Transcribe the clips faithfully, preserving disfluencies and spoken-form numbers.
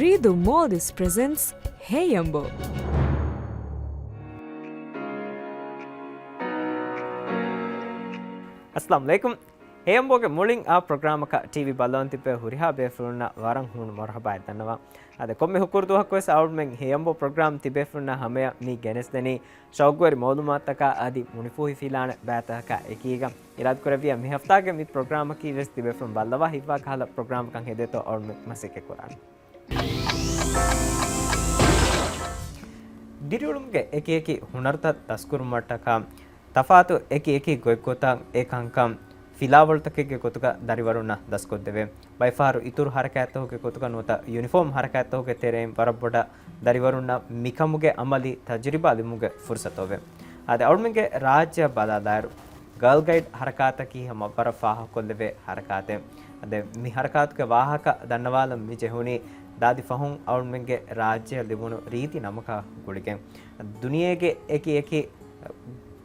ރީދޫ މޯލްޑިވްސް ޕްރެޒެންޓްސް ހޭޔަނބޯ. އައްސަލާމު ޢަލައިކުމް. ހޭޔަނބޯގެ މުޅިން އާ ޕްރޮގްރާމަކަށް ޓީވީ ބައްލަވަން ތިބޭ ހުރިހާ ބޭފުޅުންނަށް ވަރަށް ހޫނު މަރުޙަބާއެއް ދަންނަވަން. އާދެ، ކޮންމެ ހުކުރު ދުވަހަކުވެސް އަޅުމެން ހޭޔަނބޯ ޕްރޮގްރާމް ތިބޭފުޅުންނާ ހަމަޔަށް މި ގެނެސްދެނީ ޝައުގުވެރި މައުލޫމާތުތަކާ އަދި މުނިފޫހިފިލާނެ ބައިތަކާ އެކީގަ. އިރާދަކުރެއްވިއްޔާ މި ހަފްތާގެ މި ޕްރޮގްރާމަކީ ވެސް ތިބޭފުޅުން ބައްލަވާ ހިތްވާ ކަހަލަ ޕްރޮގްރާމަކަށް ހެދޭތޯ އަޅުމެން މަސައްކަތް ކުރާނީ. ދިރިއުޅުމުގެ އެކި އެކި ހުނަރުތައް ދަސްކުރުމަށްޓަކާ ތަފާތު އެކި އެކި ގޮތްގޮތަށް އެ ކަންކަން ފިލާވަޅުތަކެއްގެ ގޮތުގަ ދަރިވަރުންނަށް ދަސްކޮށްދެވޭ. ބައެއްފަހަރު އިތުރު ހަރަކާތްތަކުގެ ގޮތުގަ ނުވަތަ ޔުނިފޯމް ހަރަކާތްތަކުގެ ތެރެއިން ވަރަށް ބޮޑަށް ދަރިވަރުންނަށް މިކަމުގެ އަމަލީ ތަޖުރިބާ ލިބުމުގެ ފުރުސަތު އޮވޭ. އާދެ، އަޅުމެންގެ ރާއްޖެއަށް ބަލާލާއިރު، ގާލް ގައިޑް ހަރަކާތަކީ ހަމަ ވަރަށް ފާހަގަކޮށްލެވޭ ހަރަކާތެއް. އާދެ، މި ހަރަކާތުގެ ވާހަކަ ދަންނަވާލަން މި ޖެހުނީ ދާދި ފަހުން އަޅުމެންގެ ރާއްޖެއަށް ލިބުނު ރީތި ނަމަކާ ގުޅިގެން. ދުނިޔޭގެ އެކި އެކި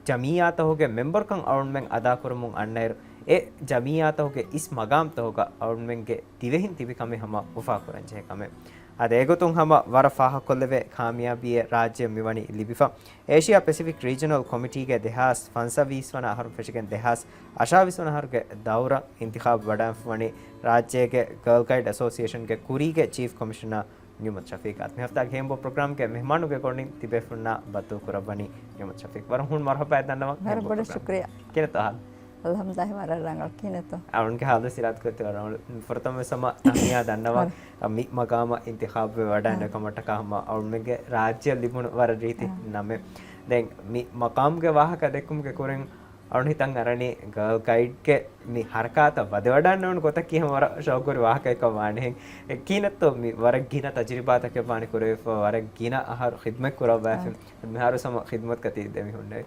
ޖަމިއްޔާތަކުގެ މެމްބަރުކަން އަޅުމެން އަދާކުރަމުން އަންނައިރު، އެ ޖަމިއްޔާތަކުގެ އިސް މަގާމްތަކުގަ އަޅުމެންގެ ދިވެހިން ތިބި ކަމެއް ހަމަ އުފާކުރަންޖެހޭ ކަމެއް. އާދެ، އެގޮތުން ހަމަ ވަރަށް ފާހަގަކޮށްލެވޭ ކާމިޔާބީއެއް ރާއްޖެއަށް މިވަނީ ލިބިފަ. އޭޝިއާ ޕެސިފިކް ރީޖަނަލް ކޮމިޓީގެ ދެހާސް ފަންސަވީސް ވަނަ އަހަރުން ފެށިގެން ދެހާސް އަށާވީސް ވަނަ އަހަރުގެ ދައުރަށް އިންތިޚާބު ވަޑައިފަވަނީ ރާއްޖޭގެ ގާލް ގައިޑް އެސޯސިއޭޝަންގެ ކުރީގެ ޗީފް ކޮމިޝަނަރ ނިޢުމަތު ޝަފީޤާ. މި ހަފްތާގެ ހޭޔަނބޯ ޕްރޮގްރާމްގެ މެހްމާނުގެ ގޮތުން ތިބޭފުޅުންނާ ބައްދަލުކުރައްވަނީ ނިޢުމަތު ޝަފީޤް. ވަރަށް ހޫނު މަރުޙަބާއެއް ދަންނަވަން. ވަރަށް ބޮޑަށް ޝުކުރިއްޔާ. ކިހިނެއްތޯ ހާލު؟ އަލްޙަމްދުލިއްލާހި، ވަރަށް ރަނގަޅު. ކިހިނެއްތޯ؟ އަޅުންގެ ހާލު ސިރާތު ކޮށްތި ވަރަށް ފުރަތަމަ ސަމަ ތަހްނިޔާ ދަންނަވަން. މި މަގާމަށް އިންތިޚާބުވެ ވަޑައިން ކަމަށްޓަކާ ހަމަ އަޅުމެންގެ ރާއްޖެއަށް ލިބުނު ވަރަށް ރީތި ނަމެއް. ދެން މި މަޤާމުގެ ވާހަކަ ދެއްކުމުގެ ކުރިން އަޅުން ހިތަށް އަރަނީ ގާލް ގައިޑްގެ މި ހަރަކާތަށް ވަދެވަޑައިންނެވުނު ގޮތަކީ ހަމަ ވަރަށް ޝައުގުވެރި ވާހަކައެއްކަން ވާނެހެން. އެ ކިހިނެއްތޯ މި ވަރަށް ގިނަ ތަޖުރިބާތަކެއް ވާނެ ކުރެވިފަ، ވަރަށް ގިނަ އަހަރު ޚިދްމަތް ކުރައްވާފި. މިހާރު ހަމަ ޚިދްމަތްގަ ތި ދެމިހުންނެވި.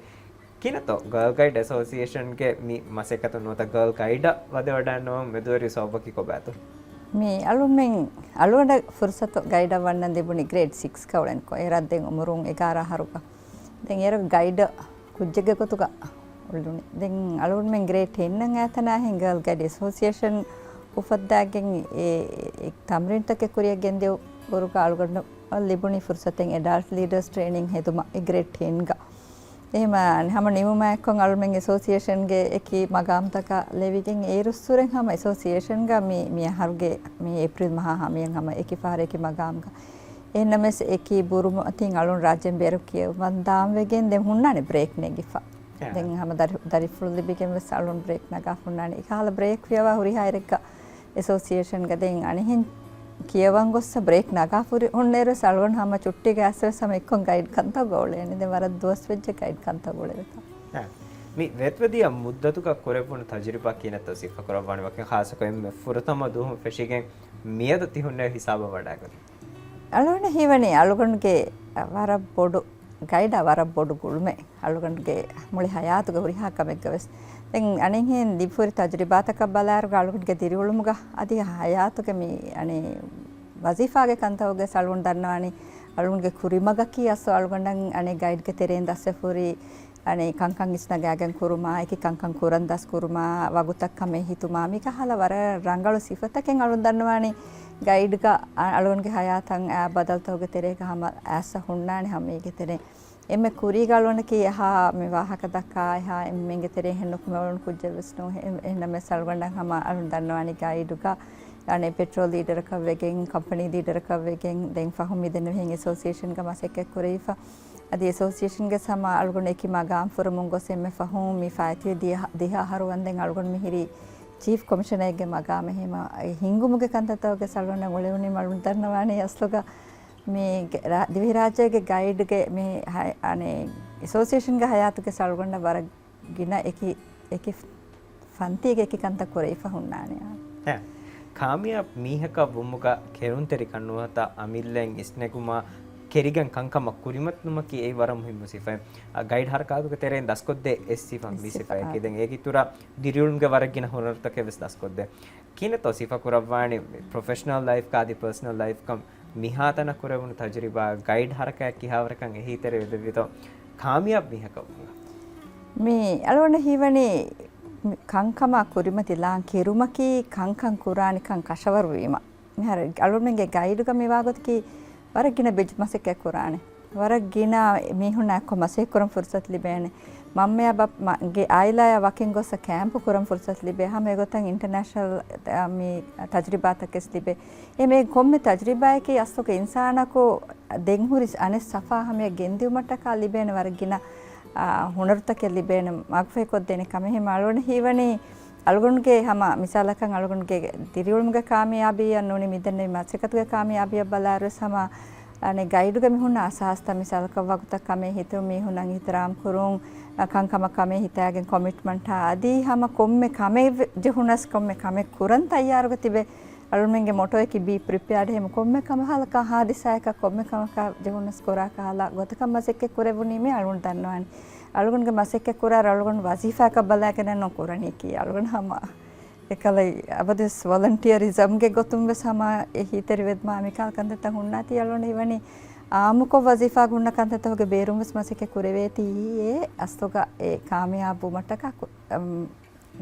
ކިހިނެއްތޯ ގާލް ގައިޑް އެސޯސިއޭޝަންގެ މި މަސައްކަތު ނުވަތަ ގާލް ގައިޑަށް ވަދެވަޑައިންނެވުނު މެދުވެރި ސަބަބަކީ ކޮބާތޯ؟ މި އަޅުމެން އަޅުގަނޑަށް ފުރުސަތު ގައިޑަށް ވަންނަން ލިބުނީ ގްރޭޑް ސިކްސް ކައުޅެންކޮށް. އެރަށް ދެން އުމުރުން އެގާރަ އަހަރުގަ. ދެން އެރަށް ގައިޑަށް ކުއްޖެއްގެ ގޮތުގަ އުޅުނީ. ދެން އަޅުގަނޑުމެން ގްރޭޑް ޓެންއަށް އައިތަނާހެން ގާލް ގައިޑް އެސޯސިއޭޝަން އުފައްދާގެން އެ، އެ ތަމްރީންތަކެއް ކުރިއަށް ގެންދިޔަ ވަރުގަ އަޅުގަނޑަށް ލިބުނީ ފުރުސަތެއް އެޑަލްޓް ލީޑަރސް ޓްރޭނިން ހެދުމަށް އެ ގްރޭޑް ޓެންގަ. އެހެމަ ހަމަ ނިމުމާއެކު އަޅުމެން އެސޯސިއޭޝަންގެ އެކި މަގާމްތަކަށް ލެވިގެން އޭރުއްސުރެން ހަމަ އެސޯސިއޭޝަންގަ މި، މި އަހަރުގެ މި އޭޕްރިލް މަހާ ހަމަޔަށް ހަމަ އެކި ފަހަރަކި މަގާމްގަ. އެހެންނަމަވެސް އެކި ބުރުމަތިން އަޅުން ރާއްޖޭން ބޭރު ކިޔަވަން ދާންވެގެން ދެން ހުންނާނެ ބްރޭކް ނެގިފަ. އެ. ދެން ހަމަ ދަރި-، ދަރިފުޅު ލިބިގެން ވެސް އަޅުން ބްރޭކް ނަގާފަ ހުންނާނެ. އެކަހަލަ ބްރޭކް ފިޔަވާ ހުރިހާ އިރެއްގަ އެސޯސިއޭޝަންގަ ދެން އަނެއްހެން ކިޔަވަން ގޮއްސަ ބްރޭކް ނަގާފަ ހުރި ހުންނައިރު ވެސް އަޅުގަނޑު ހަމަ ޗުއްޓީގަ އައިސް ވެސް ހަމަ އެއްކޮށް ގައިޑް ކަންތައް ގޮވަޅޭނެ. ދެން ވަރަށް ދުވަސް ވެއްޖެ ގައިޑް ކަންތައް ގުޅެވިފަ. އެ. މި ވެތްވެދިޔަ މުއްދަތުގަ ކުރެއްވުނު ތަޖުރިބާ ކިހިނެއްތޯ ސިފަކުރައްވާނެ ވަކިން ޚާއްޞަކޮށް އެންމެ ފުރަތަމަ ދުވަހުން ފެށިގެން މިއަދު ތި ހުންނެވި ހިސާބަށް ވަޑައިގަތީ؟ އަޅުގަނޑަށް ހީވަނީ އަޅުގަނޑުގެ ވަރަށް ބޮޑު ގައިޑާ ވަރަށް ބޮޑު ގުޅުމެއް އަޅުގަނޑުގެ މުޅި ހަޔާތުގެ ހުރިހާ ކަމެއްގަ ވެސް. ދެން އަނެއްހެން ލިބިފަ ހުރި ތަޖުރިބާތަކަށް ބަލާއިރުގަ އަޅުގަނޑުގެ ދިރިއުޅުމުގަ އަދި ހަޔާތުގެ މި އަނެއް ވަޒީފާގެ ކަންތަކުގަ ވެސް އަޅުގަނޑު ދަންނަވާނީ އަޅުގަނޑުގެ ކުރިމަގަކީ އަސްލު އަޅުގަނޑަށް އަނެއް ގައިޑްގެ ތެރެއިން ދަސްވެފަ ހުރި އަނެއް ކަންކަން އިސްނަގާގެން ކުރުމާ، އެކި ކަންކަން ކުރަން ދަސް ކުރުމާ، ވަގުތަށް ކަމެއް ހިތުމާ، މިކަހަލަ ވަރަށް ރަނގަޅު ސިފަތަކެއް އަޅުން ދަންނަވާނީ ގައިޑްގަ އަ-، އަޅުގަނޑުގެ ހަޔާތަށް އައި ބަދަލުތަކުގެ ތެރޭގަ ހަމަ އައިސް ހުންނާނެ ހަމަ މީގެ ތެރޭ. އެންމެ ކުރީގަ އަޅުގަނޑަކީ އެހާ މި ވާހަކަ ދައްކާ އެހާ އެންމެންގެ ތެރޭ ހެން ނުކުމެވުނު ކުއްޖެއް ވެސް ނޫން. އެ-، އެހެންނަމަވެސް އަޅުގަނޑަށް ހަމަ އަޅުން ދަންނަވާނީ ގައިޑުގަ އަނެއް ޕެޓްރޯލް ލީޑަރަކަށް ވެގެން، ކަމްޕަނީ ލީޑަރަކަށް ވެގެން، ދެން ފަހުން މިދެންނެވިހެން އެސޯސިއޭޝަންގަ މަސައްކަތް ކުރެވިފަ. އަދި އެސޯސިއޭޝަންގެ ހަމަ އަޅުގަނޑު އެކި މަގާމް ފުރަމުން ގޮސް އެންމެ ފަހުން މި ފައިތި ދިހަ، ދިހަ އަހަރު ވަންދެން އަޅުގަނޑު މިހިރީ ޗީފް ކޮމިޝަނަރެއްގެ މަގާމެއް. ހަމަ އެ ހިންގުމުގެ ކަންތައްތަކުގެ އަޅުގަނޑަށް އުޅެވުނީ އަޅުން ދަންނަވާނީ އަސްލުގަ މި ގެ-، ރާ-، ދިވެހިރާއްޖޭގެ ގައިޑްގެ މި ހަ-، އަނެއް އެސޯސިއޭޝަންގެ ހަޔާތުގެ އަޅުގަނޑަށް ވަރަށް ގިނަ އެކި، އެކި ފަންތީގެ އެކި ކަންތައް ކުރެވިފަ ހުންނާނެ. އެ، ކާމިޔާބު މީހަކަށް ވުމުގަ ކެރުންތެރިކަން ނުވަތަ އަމިއްލައިން އިސްނެގުމާ ކެރިގެން ކަންކަމަށް ކުރިމަތިލުމަކީ އެއީ ވަރަށް މުހިއްމު ސިފައެއް. އަ، ގައިޑް ހަރަކާތުގެ ތެރެއިން ދަސްކޮށްދޭ އެއް ސިފަ މި ސިފަ. ސިފައަކީ. ދެން އޭގެ އިތުރަށް ދިރިއުޅުމުގެ ވަރަށް ގިނަ ހުނަރުތަކެއް ވެސް ދަސްކޮށްދޭ. ކިހިނެއްތޯ ސިފަކުރައްވާނީ ޕްރޮފެޝަނަލް ލައިފްގަ އަދި ޕާސަނަލް ލައިފްގަ މިހާތަނަށް ކުރެވުނު ތަޖުރިބާ ގައިޑް ހަރަކާތް ކިހާވަރަކަށް އެހީތެރިވެދެއްވިތޯ ކާމިޔާބު މީހަކަށް ވުމުގަ؟ މި އަޅުގަނޑަށް ހީވަނީ މި ކަންކަމާ ކުރިމަތިލާން ކެރުމަކީ ކަންކަން ކުރާނެކަން ކަށަވަރުވީމަ. މިހާރު އަޅުމެންގެ ގައިޑުގަ މިވާ ގޮތަކީ ވަރަށް ގިނަ ބިޒް މަސައްކަތް ކުރާނެ. ވަރަށް ގިނަ މީހުންނާ އެއްކޮށް މަސައްކަތް ކުރަން ފުރުސަތު ލިބޭނެ. މަންމަޔާ ބަ-، މަ-، ގެ އާއިލާޔާ ވަކިން ގޮއްސަ ކޭމްޕު ކުރަން ފުރުސަތު ލިބޭ. ހަމަ އެގޮތަށް އިންޓަރނޭޝަނަލް، އާ، މި ތަޖްރިބާތަކެސް ލިބޭ. އެ މި ކޮންމެ ތަޖްރިބާއަކީ އަސްލުގަ އިންސާނަކު ދެން ހުރި އަނެއް ސަފާ ހަމަޔަށް ގެންދިއުމަށްޓަކާ ލިބޭނެ ވަރަށް ގިނަ، އާ، ހުނަރުތަކެއް ލިބޭނެ މަގުފަހިކޮށްދޭނެ ކަމެއް. ހަމަ އަޅުގަނޑަށް ހީވަނީ އަޅުގަނޑުގެ ހަމަ މިސާލަކަށް އަޅުގަނޑުގެ ދިރިއުޅުމުގެ ކާމިޔާބީއަށް ނޫނީ މިދެންނެވި މަސައްކަތުގެ ކާމިޔާބީއަށް ބަލާއިރުވެސް ހަމަ އަނެއް ގައިޑުގެ މި ހުންނަ އަސާސްތައް މިސާލަކަށް ވަގުތަށް ކަމޭ ހިތުން މީހުންނަށް އިހްތިރާމް ކުރުން، އަ، ކަންކަމަށް ކަމޭ ހިތާގެން ކޮމިޓްމަންޓާ އަދި ހަމަ ކޮންމެ ކަމެއް ވެ-، ޖެހުނަސް ކޮންމެ ކަމެއް ކުރަން ތައްޔާރުގަ ތިބެ އަޅުމެންގެ މޮޓޯއަކީ ބީ ޕްރިޕެއާޑް. ހެމަ ކޮންމެ ކަމަކާ ހާދިސާއަކަށް ކޮންމެ ކަމަކާ ޖެހުނަސް ކުރާ ކަހަލަ ގޮތަކަށް މަސައްކަތް ކުރެވުނީމޭ އަޅުގަނޑު ދަންނަވާނީ. އަޅުގަނޑުގެ މަސައްކަތް ކުރާ އަޅުގަނޑު ވަޒީފާއަކަށް ބަލާގެނެއް ނުކުރަނީކީ. އަޅުގަނޑު ހަމަ އެކަލަ އަބަދުވެސް ވޮލަންޓިއަރިޒަމްގެ ގޮތުން ވެސް ހަމަ އެ ހީތެރިވެދުމާ މިކަހަލަ ކަންތައްތައް ހުންނާތީ އަޅުގަނޑަށް ހީވަނީ އާއްމުކޮށް ވަޒީފާގަ ހުންނަ ކަންތައްތަކުގެ ބޭރުން ވެސް މަސައްކަތް ކުރެވޭތީ އެ އަސްލުގަ އެ ކާމިޔާބުވުމަށްޓަކާ ކު-، އަމް،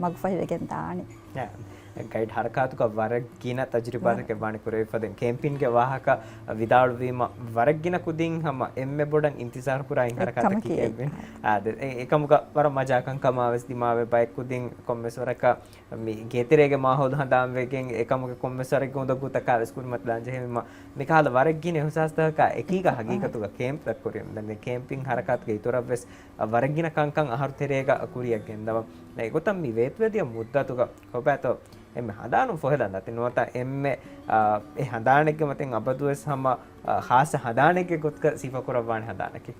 މަގުފަހިވެގެން ދާނީ. އެ، ގައިޑް ހަރަކާތުގަ ވަރަށް ގިނަ ތަޖްރިބާތަކެއް ވަރަށް ވާނެ ކުރެވިފަދަ. ކޭމްޕިންގެ ވާހަކަ ވިދާޅުވީމަ ވަރަށް ގިނަ ކުދިން ހަމަ އެންމެ ބޮޑަށް އިންތިޒާރު ކުރާ އެއްކަމަކީ އެއްކަމަކީ ކޭމްޕިން. އާ، އެ، އެކަމުގަ ވަރަށް މަޖާ ކަންކަމާ ވެސް ދިމާވެ ބައެއް ކުދިން ކޮންމެސް ވަރަކަށް މި ގޭތެރޭގެ މާހައުލު ހަނދާންވެގެން އެކަމުގެ ކޮންމެސް ވަރެއްގެ އުނދަގޫތަކާ ވެސް ކުރިމަތިލާން ޖެހެވީމަ، މިކަހަލަ ވަރަށް ގިނަ އިހުސާސްތަކަކާ އެކީގަ ހަގީގަތުގަ ކޭމްޕްތައް ކުރިން. ދެން މި ކޭމްޕިން ހަރަކާތުގެ އިތުރަށް ވެސް ވަރަށް ގިނަ ކަންކަން އަހަރު ތެރޭގަ ކުރިއަށް ގެންދަވަން. އެގޮތަށް މި ވޭތުވެދިޔަ މުއްދަތުގަ ކޮބާތޯ އެންމެ ހަނދާނުން ފޮހެލަން ދާތީ ނުވަތަ އެންމެ، އާ، އެ ހަނދާނެއްގެ މަތިން އަބަދުވެސް ހަމަ، އާ، ޚާއްޞަ ހަނދާނެއްގެ ގޮތުގަ ސިފަކުރައްވާނެ ހަނދާނަކީ؟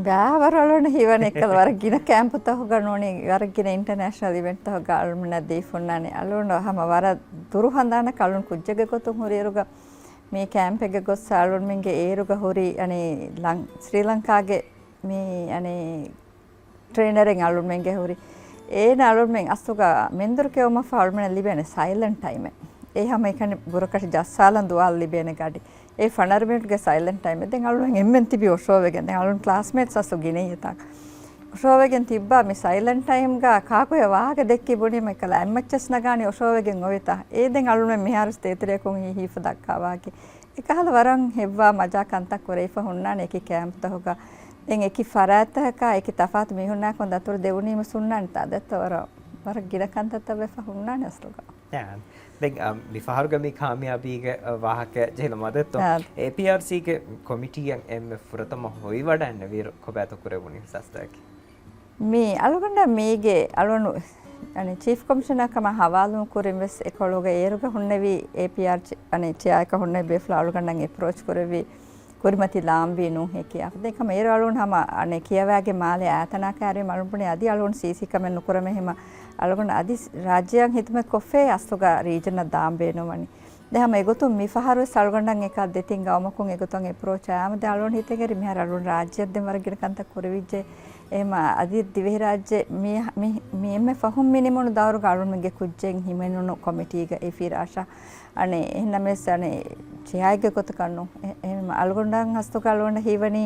ބާވަރު އަޅުގަނޑަށް ހީވަނީ އެއްކަލަ ވަރަށް ގިނަ ކޭމްޕުތަކުގަ ނޫނީ، ވަރަށް ގިނަ އިންޓަރނޭޝަނަލް އިވެންޓްތަކުގަ އަޅުގަނޑަށް ދީފުންނާނެ. އަޅުގަނޑު ހަމަ ވަރަށް ދުރު ހަނދާނަކަށް އަޅުގަނޑު ކުއްޖެއްގެ ގޮތުން ހުރިއިރުގަ މި ކޭމްޕެއްގެ ގޮއްސަ އަޅުގަނޑުމެންގެ އޭރުގަ ހުރި އަނެއް ލަން-، ސްރީލަންކާގެ މި އަނެއް ޓްރޭނަރެއް އަޅުމެންގެ ހުރި. އޭނަ އަޅުމެން އަސްލުގަ މެންދުރު ކެއުމަށްފަހު އަޅުމެން ލިބޭނެ ސައިލެންޓް ޓައިމެއް. އެ ހަމައެކަނި ބުރަކަށި ޖައްސާލަން ދުވާލަ ލިބޭނެ ގަޑި. އެ ފަނަރަ މިނިޓްގެ ސައިލެންޓް ޓައިމެއް. ދެން އަޅުމެން އެންމެން ތިބި އޮށޯވެގެން. ދެން އަޅުން ކްލާސްމޭޓްސް އަސްލު ގިނައީ އެތާ. އޮށޯވެގެން ތިއްބާ މި ސައިލެންޓް ޓައިމްގަ ކާކު އެ ވާހަކަ ދެއްކި ބުނީމަ އެކަލަ އެއްމައްޗަސް ނަގާނީ އޮށޯވެގެން އޮވިތާ. އޭ ދެން އަޅުމެން މިހާރު ތޭތެރެއަކުން ހީފަ ދައްކާ ވާހަކަ. އެކަހަލަ ވަރަށް ހެއްވާ މަޖާ ކަންތައް ކުރެވިފަ ހުންނާނެ އެކި ކޭމްޕްތަކުގަ. ދެން އެކި ފަރާތްތަކަކާ އެކި ތަފާތު މީހުންނާކުން ދަތުރު ދެވުނީމަ ހުންނާނެ ތާދެއްތަ ވަރަށް، ވަރަށް ގިނަ ކަންތައްތައް ވެފަ ހުންނާނެ އަސްލުގަ. އާ، ދެން، އަ، މި ފަހަރުގެ މި ކާމިޔާބީގެ، އަ، ވާހަކަ ޖެހިލަ މަދަތު އާ. އޭޕީއާރްސީގެ ކޮމިޓީއަށް އެންމެ ފުރަތަމަ ހޮވިވަޑައިންނެވިއިރު ކޮބާތޯ ކުރެވުނީ އިހުސާސްތަކަކީ؟ މި އަޅުގަނޑަށް މީގެ އަޅުގަނޑު އަނެއް ޗީފް ކޮމިޝަނަރ ކަމަށް ހަވާލު ކުރިން ވެސް އެކޮޅުގަ އޭރުގަ ހުންނެވި އޭޕީއާރް ޗެ-، އަނެއް ޗެއާއަކަށް ހުންނެވި ބޭފުޅާ އަޅުގަނޑަށް އެޕްރޯޗް ކުރެއްވި ކުރިމަތިލާންވީ ނޫން ހެކި. އަފްދެ ކަމަށް އޭރު އަޅުގަނޑު ހަމަ އަނެއް ކިޔަވާގެ މާލެ އާތަނާ ކާރި މަޅުން ބުނި އަދި އަޅުގަނޑު ސީސީ ކަމެއް ނުކުރަމޭ ހެމަ އަޅުގަނޑު އަދި ރާއްޖެއަށް ހިދުމަތް ކޮށްފައި އަސްލުގަ ރީޖަނަށް ދާން ބޭނުންވަނީ. ދެ ހަމަ އެގޮތުން މި ފަހަރު ވެސް އަޅުގަނޑަށް އެކާ ދެތިން ގައުމަކުން އެގޮތަށް އެޕްރޯޗް އާމަ ދެ އަޅުގަނޑު ހިތެއްގެރި މިހާރު އަޅުން ރާއްޖެއަށް ދެން ވަރަށް ގިނަ ކަންތައް ކުރެވިއްޖެ. އެހެމަ އަދި ދިވެހިރާއްޖެ މި، މި، މި އެންމެ ފަހުން މި ނިމުނު ދައުރުގަ އަޅުގަނޑުގެ ކުއްޖެއް ހިމެނުނު ކޮމިޓީގަ އެ ފިރާށަށް އަނެއް އެހެންނަމެސް އަނެއް ޗެއާއެއްގެ ގޮތަކަށް ނޫން. އެ، އެހެން އަޅުގަނޑަށް ހަސްތުގަ އަޅުގަނޑަށް ހީވަނީ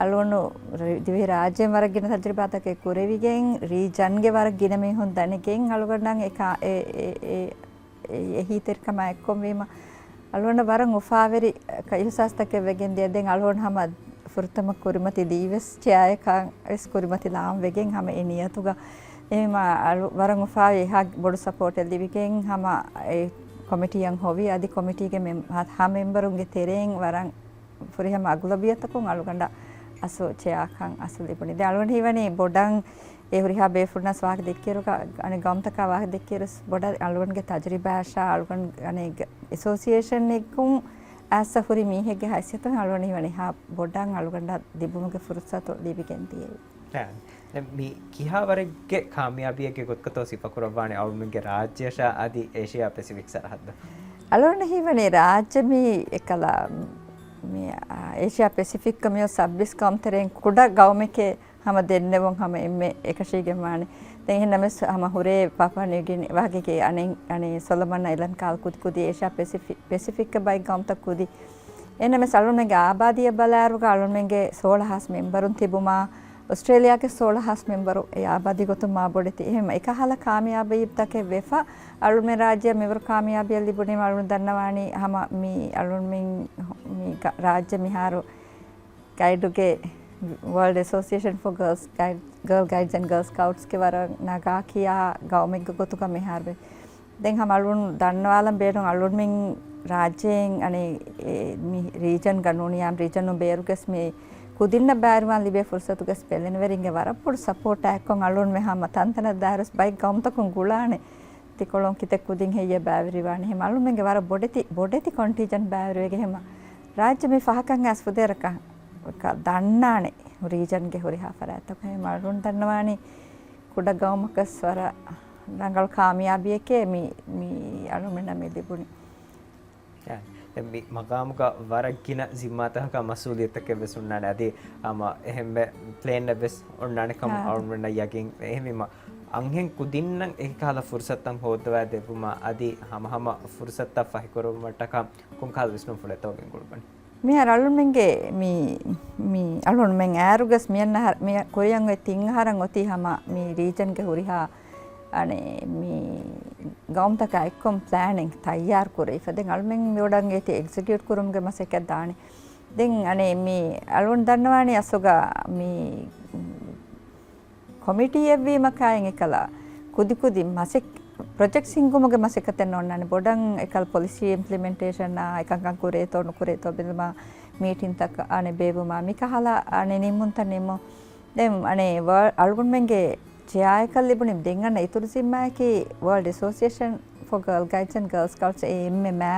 އަޅުގަނޑު ރި-، ދިވެހިރާއްޖޭން ވަރަށް ގިނަ ތަޖުރިބާތަކެއް ކުރެވިގެން ރީޖަންގެ ވަރަށް ގިނަ މީހުން ދަނެގެން އަޅުގަނޑަށް އެ ކާ-، އެ، އެ، އެ، އެ، އެ ހީތެރިކަމާ އެއްކޮށްވީމަ، އަޅުގަނޑަށް ވަރަށް އުފާވެރި އިހުސާސްތަކެއް ވެގެން ދިޔަ. ދެން އަޅުގަނޑު ހަމަ ފުރަތަމަ ކުރިމަތިލީ ވެސް ޗެއާއެއްކަން ވެސް ކުރިމަތިލާން ވެގެން ހަމަ އެ ނިޔަތުގަ. އެހެމަ އަޅު-، ވަރަށް އުފާވެރި އެހާ ބޮޑު ސަޕޯޓެއް ލިބިގެން ހަމަ އެ ކޮމިޓީއަށް ހޮވި އަދި ކޮމިޓީގެ މެމް-، ހަ-، ހަ މެމްބަރުންގެ ތެރެއިން ވަރަށް ފުރިހަމަ އަގުލަބިއްޔަތަކުން އަޅުގަނޑަށް އަސްލު ޗެއާކަން އަސްލު ލިބުނީ. ދެން އަޅުގަނޑު ހީވަނީ ބޮޑަށް އެ ހުރިހާ ބޭފުޅުންނަސް ވާހަކަ ދެއްކިއިރު، އަނެއް ގައުމުތަކާ ވާހަކަ ދެއްކިއިރު ބޮޑަށް އަޅުގަނޑުގެ ތަޖުރިބާއަށާ އަޅުގަނޑު އަނެއް އެސޯސިއޭޝަނެއްގުން އައްސަ ހުރި މީހެއްގެ ހައިސިއްޔަތުން އަޅުގަނޑު ހީވަނީ ހާ ބޮޑަށް އަޅުގަނޑަށް ލިބުމުގެ ފުރުސަތު ލިބިގެން ދިޔައީ. އެ، މި ކިހާވަރެއްގެ ކާމިޔާބީއެއްގެ ގޮތުގަތޯ ސިފަކުރައްވާނެ އަޅުމެންގެ ރާއްޖެއަށާ އަދި އޭޝިއާ ޕެސިފިކް ސަރަހައްދަށް؟ އަޅުގަނޑަށް ހީވަނީ ރާއްޖެ މި އެކަލަ، މި، އާ، އޭޝިއާ ޕެސިފިކްގަ މިއޮތް ސައްބީސް ގައުމުތެރެއިން ކުޑަ ގައުމެކޭ ހަމަ ދެންނެވުން ހަމަ އެންމެ އެކަށީގެން ވާނެ. ދެން އެހެންނަމެސް ހަމަ ހުރޭ ޕާޕުއާ ނިއުގިނީ ވާގެގެ އަނެއް، އަނެއް ސޮލަމަން އައިލެންޑް ކާލް ކުދި ކުދި އޭޝިއާ ޕެސިފި-، ޕެސިފިކްގެ ބައެއް ގައުމުތައް ކުދި. އެހެންނަމެސް އަޅުމެންގެ އާބާދީއަށް ބަލާއިރުގަ އަޅުމެންގެ ސޯޅަ ހާސް މެމްބަރުން ތިބުމާ، އޮސްޓްރޭލިޔާގެ ސޯޅަ ހާސް މެމްބަރު އެ އާބާދީ ގޮތުން މާ ބޮޑެތި. އެހެން އެކަހަލަ ކާމިޔާބީ ތަކެއް ވެފަ، އަޅުމެ ރާއްޖެ މިވަރު ކާމިޔާބީ ލިބުނީމަ އަޅުން ދަންނަވާނީ ހަމަ މި އަޅުންމެން މި ރާއްޖެ މިހާރު ގައިޑުގެ ވޯލްޑް އެސޯސިއޭޝަން ފޯ ގާލްސް ގައިޑް، ގާލް ގައިޑްސް އެންޑް ގާލް ސްކައުޓްސްގެ ވަރަށް ނަގާ ކިޔާ ގައުމެއްގެ ގޮތުގަ މިހާރު ދެން ހަމަ އަޅުން ދަންނަވާލަން ބޭނުން އަޅުންމެން ރާއްޖޭން އަނެއް މި ރީޖަންގަ ނޫނިޔާމް ރީޖަނުން ބޭރުގަސް މި ކުދިންނަށް ބައިވެރިވާން ލިބޭ ފުރުސަތުގަސް ބެލެނިވެރިންގެ ވަރަށް ބޮޑު ސަޕޯޓާ އެއްކޮން އަޅުންމެ ހަމަ ތަންތަނަށް ދާއިރުސް ބައެއް ގައުމުތަކުން ގުޅާނެ. ތިކޮޅުން ކިތައް ކުދިން ހެއްޔޭ ބައިވެރިވާނެ. ހެމަ އަޅުމެންގެ ވަރަށް ބޮޑެތި، ބޮޑެތި ކޮންޓީޖަންޓް ބައިވެރިވެގެ ހެމަ ރާއްޖެ މި ފަހަކަށް އަސް ފުދޭރަކަށް ދަންނާނެ ރީޖަންގެ ހުރިހާ ފަރާތްތަކު. ހެމަ އަޅުން ދަންނަވާނީ ކުޑަ ގައުމަކަސް ވަރަށް ރަނގަޅު ކާމިޔާބީއެކޭ މި، މި އަޅުމެންނަށް މި ލިބުނީ. އެ، މި މަގާމުގަ ވަރަށް ގިނަ ޒިންމާތަކަކާ މަސްއޫލިއްޔަތުތަކެއް ވެސް ހުންނާނެ. އަދި ހަމަ އެހެންމެ ޕްލޭންއެއް ވެސް އޮންނާނެ ކަމަށް އާ. އަޅުމެންނަށް ޔަގީން. އެހެންވީމަ، އަންހެން ކުދިންނަށް އެކި ކަހަލަ ފުރުސަތުތައް ހޯއްދަވާ ދެއްވުމަށް އަދި ހަމަހަމަ ފުރުސަތުތައް ފަހިކުރުވުމަށްޓަކާ ކޮންކަހަލަ ވިސްނުންފުޅެއްތޯ ގެންގުޅުއްވަނީ؟ މިހާރު އަޅުންމެންގެ މި، މި އަޅުންމެން އާރުގަސް މިއަންނަ ހަ-، މި ކުރިއަށް އޮތް ތިން އަހަރަށް އޮތީ ހަމަ މި ރީޖަންގެ ހުރިހާ އަނެއް މި ގައުމުތަކާ އެއްކޮށް ޕްލޭނިން ތައްޔާރު ކުރެވިފަ. ދެން އަޅުމެން މި ވަޑަން އޭތި އެގްޒެކިއުޓް ކުރުމުގެ މަސައްކަތް ދާނެ. ދެން އަނެއް މި އަޅުން ދަންނަވާނީ އަސްލުގަ މި ކޮމިޓީއެއްވީމަ ކާއިން އެކަލަ ކުދިކުދި މަސެއް-، ޕްރޮޖެކްޓްސް ހިންގުމުގެ މަސައްކަތެއް ނޯންނާނެ. ބޮޑަށް އެކަލަ ޕޮލިސީ އިމްޕްލިމެންޓޭޝަނާ އެކަންކަން ކުރޭތޯ ނުކުރޭތޯ ބެލުމާ، މީޓިންތަކަށް އަނެއް ބޭއްވުމާ، މިކަހަލަ އަނެއް ނިންމުންތައް ނިންމުން. ދެން އަނެއް ވަ-، އަޅުގަނޑުމެންގެ ޗެއާއަކަށް ލިބުނީ ދެން އަންނަ އިތުރު ޒިންމާއަކީ ވޯލްޑް އެސޯސިއޭޝަން ފޯ ގާލް ގައިޑްސް އެންޑް ގާލް ސްކައުޓްސް އެ އެމް އެ މާ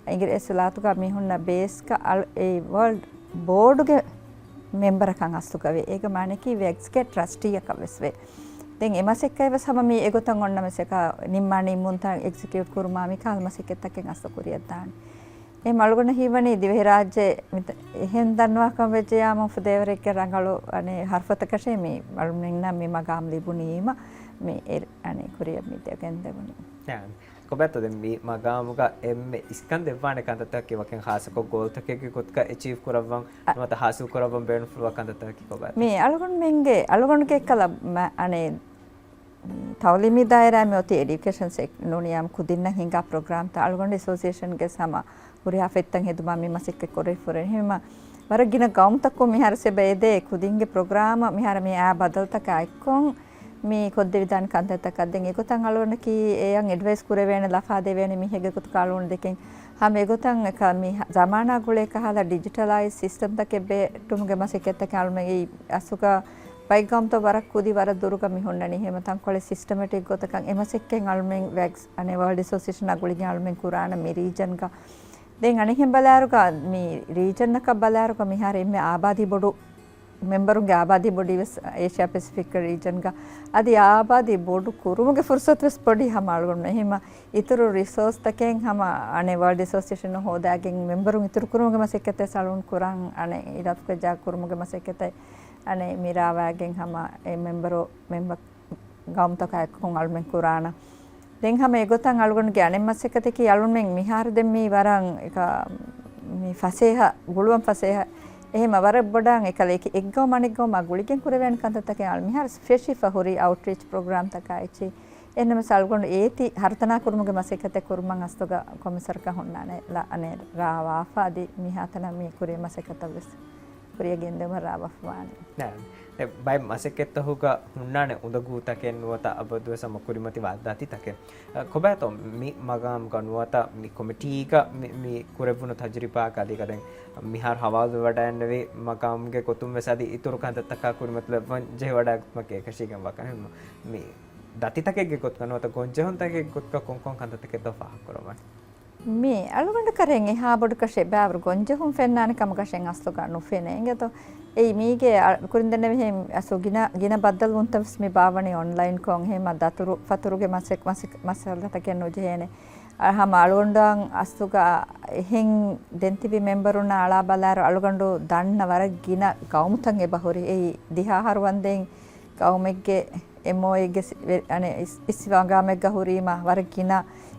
އިނގިރޭސި އިސްލާތުގަ މި ހުންނަ ބޭސްގަ އަޅު-، އެ ވޯލްޑް ބޯޑުގެ މެމްބަރަކަށް އަސްލުގަވޭ. އޭގެ މާނައަކީ ވެގްސްގެ ޓްރަސްޓީއަކަށް ވެސް ވޭ. ދެން އެ މަސައްކަތް ވެސް ހަމަ މި އެގޮތަށް އޮންނަ މަސައްކަތް ނިންމާ ނިންމުންތައް އެގްޒެކިއުޓް ކުރުމާ މި ކަހަލަ މަސައްކަތްތަކެއް އަސްލު ކުރިއަށްދާނެ. އެ އަޅުގަނޑަށް ހީވަނީ ދިވެހިރާއްޖެ މިތަ-، އެހެން ދަންނަވާކަން ވެއްޖެޔާމު ފުދޭވަރެއްގެ ރަނގަޅު އަނެއް ހަރުފަތަކަށޭ މި އަޅުމެންނަށް މި މަގާމް ލިބުނީމަ މި އެ-، އަނެއް ކުރިއަށް މި ގެންދެވުނީ. ކޮބާތޯ ދެން މި މަގާމުގަ އެންމެ އިސްކަން ދެއްވާނެ ކަންތައްތަކަކީ ވަކިން ޚާއްސަކޮށް ގޯލްތަކެއްގެ ގޮތުގަ އެޗީވް ކުރައްވަން އަ- ނުވަތަ ހާސިލް ކުރައްވަން ބޭނުންފުޅުވާ ކަންތައްތަކަކީ ކޮބާތޯ؟ މި އަޅުގަނޑުމެންގެ، އަޅުގަނޑުގެ ކަލަ މަ-، އަނެއް ތައުލީމީ ދާއިރާ މި އޮތީ އެޑިއުކޭޝަން ސެކް-، ނޫނިޔާމް ކުދިންނަށް ހިނގާ ޕްރޮގްރާމްތައް އަޅުގަނޑު އެސޯސިއޭޝަންގެ ހަމަ ހުރިހާ ފޮތްތައް ހެދުމަށް މި މަސައްކަތް ކުރެވިފަ ހުރޭ. ހެމަ ވަރަށް ގިނަ ގައުމުތަކުން މިހާރު ސެބަ އެދޭ ކުދިންގެ ޕްރޮގްރާމަށް މިހާރު މި އާ ބަދަލުތަކާ އެއްކޮށް މި ކޮށްދެވިދާނެ ކަންތައްތަކަށް. ދެން އެގޮތަށް އަޅުގަނޑަކީ އެޔަށް އެޑްވައިސް ކުރެވޭނެ، ލަފާ ދެވޭނެ މީހެއްގެ ގޮތުގަ އަޅުގަނޑު ދެކެން. ހަމަ އެގޮތަށް އެކަ މި ޒަމާނާ ގުޅޭ ކަހަލަ ޑިޖިޓަލައިޒް ސިސްޓަމްތަކެއް ބެއްޓުމުގެ މަސައްކަތްތަކެއް އަޅުމެން އެއީ އަސްލުގަ ބައެއް ގައުމުތައް ވަރަށް ކުދި ވަރަށް ދުރުގަ މި ހުންނަނީ. ހެމަ ތަންކޮޅެއް ސިސްޓަމެޓިކް ގޮތަކަށް އެ މަސައްކަތް އަޅުމެން ވެގްސް އަނެއް ވޯލްޑް އެސޯސިއޭޝަނާ ގުޅިގެން އަޅުމެން ކުރާނަ މި ރީޖަންގަ. ދެން އަނެއްހެން ބަލާއިރުގަ މި ރީޖަންއަކަށް ބަލާއިރުގަ މިހާރު އެންމެ އާބާދީ ބޮޑު މެމްބަރުންގެ އާބާދީ ބޮޑީ ވެސް އޭޝިއާ ޕެސިފިކް ރީޖަންގަ. އަދި އާބާދީ ބޮޑު ކުރުމުގެ ފުރުސަތު ވެސް ބޮޑީ ހަމަ އަޅުގަނޑު. އެހެމަ އިތުރު ރިސޯސްތަކެއް ހަމަ އަނެއް ވޯލްޑް އެސޯސިއޭޝަނުން ހޯދާގެން މެމްބަރުން އިތުރު ކުރުމުގެ މަސައްކަތެއް އަޅުގަނޑު ކުރަން އަނެއް އިރާދަކޮށް ޖާ ކުރުމުގެ މަސައްކަތެއް އަނެއް މި ރާވާގެން ހަމަ އެ މެމްބަރު، މެމްބަރ ގައުމުތަކާ އެއްކޮށް އަޅުމެން ކުރާނަ. ދެން ހަމަ އެގޮތަށް އަޅުގަނޑުގެ އަނެއް މަސައްކަތަކީ އަޅުމެން މިހާރު ދެން މީ ވަރަށް އެކަ މި ފަސޭހަ، ގުޅުވަން ފަސޭހަ. އެހެމަ ވަރަށް ބޮޑަށް އެކަލޭކި އެއްގައުމަށް އަނެއްގައުމަށް ގުޅިގެން ކުރެވޭނެ ކަންތައްތަކެއް އަޅު މިހާރު ފެށިފަ ހުރި އައުޓްރީޗް ޕްރޮގްރާމްތަކާ އެއްޗި. އެހެންނަމަސް އަޅުގަނޑު އޭތި ހަރުތަނާ ކުރުމުގެ މަސައްކަތެއް ކުރުމަށް އަސްލުގަ ކޮމިސަރަކަށް ހުންނާނެ އަނެއް ރާވާފަ އަދި މިހާތަނަށް މި ކުރި މަސައްކަތަށް ވެސް ކުރިއަށް ގެންދެވުމަށް ރާވާފަވާނެ. ނާ، އެ ބައެއް މަސައްކަތްތަކުގަ ހުންނާނެ އުނދަގޫތަކެއް ނުވަތަ އަބަދުވެސް ހަމަ ކުރިމަތިވާ ދަތިތަކެއް. އަ، ކޮބާތޯ މި މަގާމުގަ ނުވަތަ މި ކޮމިޓީގަ މި، މި ކުރެއްވުނު ތަޖުރިބާއަކަށް އަދި އެކަ ދެން މިހާރު ހަވާލުވެވަޑައިގެންނެވި މަގާމުގެ ގޮތުން ވެސް އަދި އިތުރު ކަންތައްތަކާ ކުރިމަތިލައްވަން ޖެހިވަޑައިގަތުމަކީ އެކަށީގެންވާ ކަމެއް. މި ދަތިތަކެއްގެ ގޮތުގަ ނުވަތަ ގޮންޖެހުންތަކެއްގެ ގޮތުގަ ކޮންކޮން ކަންތައްތަކެއްތޯ ފާހަގަކުރައްވަން؟ މި އަޅުގަނޑު ކަރެން އެހާ ބޮޑު ކަށެއް ބައިވަރު ގޮންޖެހުން ފެންނާނެ ކަމަކަށެއް އަސްލުގަ ނުފެނޭ. އިނގޭތޯ އެއީ މީގެ އަ-، ކުރިން ދެންނެވިހެން އަސްލު ގިނަ، ގިނަ ބައްދަލުވުންތައް ވެސް މި ބާއްވަނީ އޮންލައިންކޮށް. އެހެމަ ދަތުރު ފަތުރުގެ މަސަ-، މަސަ-، މައްސަލަތަކެއް ނުޖެހޭނެ. އަ، ހަމަ އަޅުގަނޑަށް އަސްލުގަ އެހެން ދެންތިބި މެމްބަރުންނާ އަޅާ ބަލާއިރު އަޅުގަނޑު ދަންނަ ވަރަށް ގިނަ ގައުމުތައް އެބަހުރި. އެއީ ދިހަ އަހަރު ވަންދެން ގައުމެއްގެ އެމްއޯއޭގެ ސި-، ވެ-، އަނެއް އިސް-، އިސް މަގާމެއްގަ ހުރީމަ ވަރަށް ގިނަ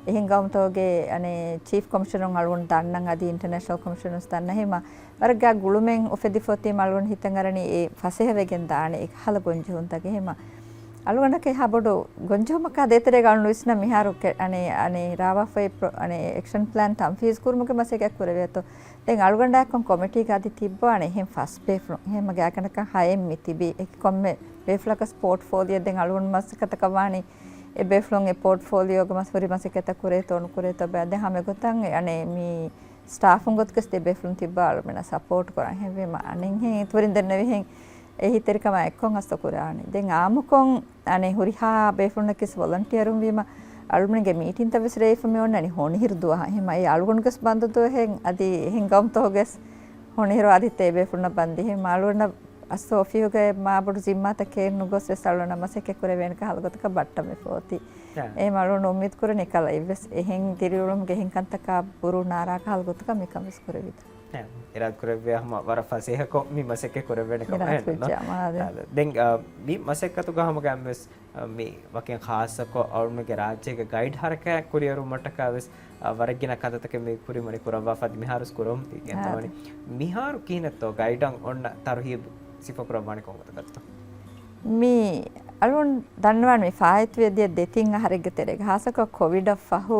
އެހެން ގައުމުތަކުގެ އަނެއް ޗީފް ކޮމިޝަނަރުން އަޅުގަނޑު ދަންނަން އަދި އިންޓަރނޭޝަނަލް ކޮމިޝަނަރުން ދަންނަ ހިމަ ވަރަށް ގާ ގުޅުމެއް އުފެދިފޯތީ އަޅުގަނޑު ހިތަށް އަރަނީ އެ ފަސޭހަވެގެން ދާނެ އެކަހަލަ ގޮންޖެހުންތަކެއް ހިމަ. އަޅުގަނޑަކަށް އެހާ ބޮޑު ގޮންޖެހުމަކާ ދޭތެރޭގަ އަޅުން ވިސްނަ މިހާރު ކެ-، އަނެއް، އަނެއް ރާވާފައި ޕްރޮ-، އަނެއް އެކްޝަން ޕްލޭން ތަންފީޒް ކުރުމުގެ މަސައްކަތް ކުރެވޭތޯ. ދެން އަޅުގަނޑާއެކު ކޮމިޓީގަ އަދި ތިއްބާނެ އެހެން ފަސް ބޭފުޅުން. އެހެން މަގޭ އަކަނޑަކަށް ހައެއް މި ތިބީ. އެކި ކޮންމެ ބޭފުޅަކަސް ޕޯޓްފޯލިއޯ ދެން އަޅުގަނޑު މަސައްކަތަކަށް ވާނީ އެ ބޭފުޅުން އެ ޕޯޓްފޯލިއޯގަ މަސް ހުރި މަސައްކަތަށް ކުރޭތޯ ނުކުރޭތޯ ބައި. ދެން ހަމަ ގޮތަށް އަނެއް މި ސްޓާފުން ގޮތުގަސް ދެ ބޭފުޅުން ތިއްބާ އަޅުމެންނަށް ސަޕޯޓް ކުރަން. ހެންވީމަ އަނެއްހެން އިތުރިން ދެންނެވިހެން އެހީތެރިކަމާ އެއްކޮށް އަސްތު ކުރާނެ. ދެން އާއްމުކޮށް އަނެއް ހުރިހާ ބޭފުޅުންނަކީސް ވޮލަންޓިއަރުން ވީމަ އަޅުމެންގެ މީޓިންތައް ވެސް ރޭވިފަ މި އޮންނަނީ ހޮނިހިރު ދުވަހަށް. ހިމަ އެ އަޅުގަނޑުގެސް ބަންދު ދުވަހެއް އަދި އެހެން ގައުމުތަކުގެސް ހޮނިހިރު އާދިއްތަ އެ ބޭފުޅުންނަށް ބަންދީ. ހިމަ އަޅުގަނޑަށް އަސް އޮފީހުގައި މާބޮޑު ޒިންމާތަކެއް ނުގޮސް ވެސް އަޅުގަނޑަށް މަސައްކަތް ކުރެވޭނެ ކަހަލަ ގޮތަކަށް ބައްޓަމެ ފޯތި. އެހެމަ އަޅުގަނޑު އުއްމީދު ކުރަނީ ކަލަ އެއްވެސް އެހެން ދިރިއުޅުމުގެ އެހެން ކަންތަކާ ބުރޫ ނާރާ ކަހަލަ ގޮތަކަށް މިކަން ވެސް ކުރެވިތަ. އިރާދަ ކުރެއްވިޔާ ހަމަ ވަރަށް ފަސޭހަކޮށް މި މަސައްކަތް ކުރެވޭނެ ކަމަށް އިރާދަ ކުރެއްވިޔާ މާދެ. ދެން، އާ، މި މަސައްކަތުގަ ހަމަ ގައިމުވެސް، އާ، މި ވަކިން ޚާއްސަކޮށް އަޅުމެންގެ ރާއްޖޭގެ ގައިޑް ހަރަކާތް ކުރިއެރުމަށްޓަކާ ވެސް، އާ، ވަރަށް ގިނަ ކަންތައްތަކެއް މި ކުރިމަނި ކުރައްވާފަ މިހާރުސް ކުރަމުން ގެންދަވަނީ. މިހާރު ކިހިނެއްތޯ ގައިޑަށް އޮންނަ ތަރުހީބު ސިފަކުރައްވާނީ ކޮން ގޮތަކަށްތޯ؟ މި އަޅުން ދަންނަވާން މި ފާއިތުވެދިޔަ ދެތިން އަހަރެއްގެ ތެރޭގަ ހާއްސަކޮށް ކޮވިޑަށް ފަހު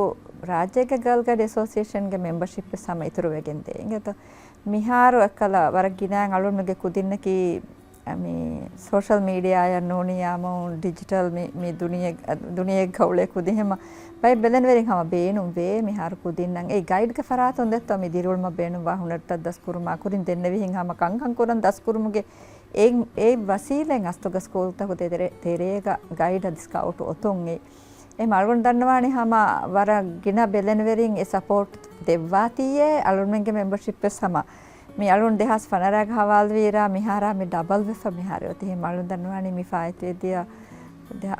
ރާއްޖޭގެ ގާލްގަޑި އެސޯސިއޭޝަންގެ މެމްބަޝިޕް ވެސް ހަމަ އިތުރުވެގެން ދޭ. އިނގޭތޯ މިހާރު އެއްކަލަ ވަރަށް ގިނައިން އަޅުންމެގެ ކުދިންނަކީ މި ސޯޝަލް މީޑިއާއަށް ނޫނިޔާމު ޑިޖިޓަލް މި، މި ދުނިޔެ، ދުނިޔެ ގައުޅޭ ކުދިހެމަ ބައެއް ބެލެނިވެރިން ހަމަ ބޭނުން ވޭ މިހާރު ކުދިންނަށް. އެ ގައިޑްގެ ފަރާތުން ދެއްތޯ މި ދިރިއުޅުމަށް ބޭނުންވާ ހުނަރުތައް ދަސްކުރުމާ ކުރިން ދެންނެވިހެން ހަމަ ކަންކަން ކުރަން ދަސްކުރުމުގެ އެ، އެ ވަސީލަތް އަސްތުގަ ސްކޫލްތަކު ތެރޭ، ތެރޭގަ ގައިޑް އަދި ސްކައުޓް އޮތުން އެ. އެ އަޅުގަނޑު ދަންނަވާނީ ހަމަ ވަރަށް ގިނަ ބެލެނިވެރިން އެ ސަޕޯޓް ދެއްވާތީއޭ އަޅުންމެންގެ މެމްބަޝިޕް ވެސް ހަމަ މި އަޅުން ދެހާސް ފަނަރައިގަ ހަވާލުވީރާ މިހާރާ މި ޑަބަލް ވެފަ މިހާރު އޮތީ. އެ އަޅުން ދަންނަވާނީ މި ފާއިތުވެދިޔަ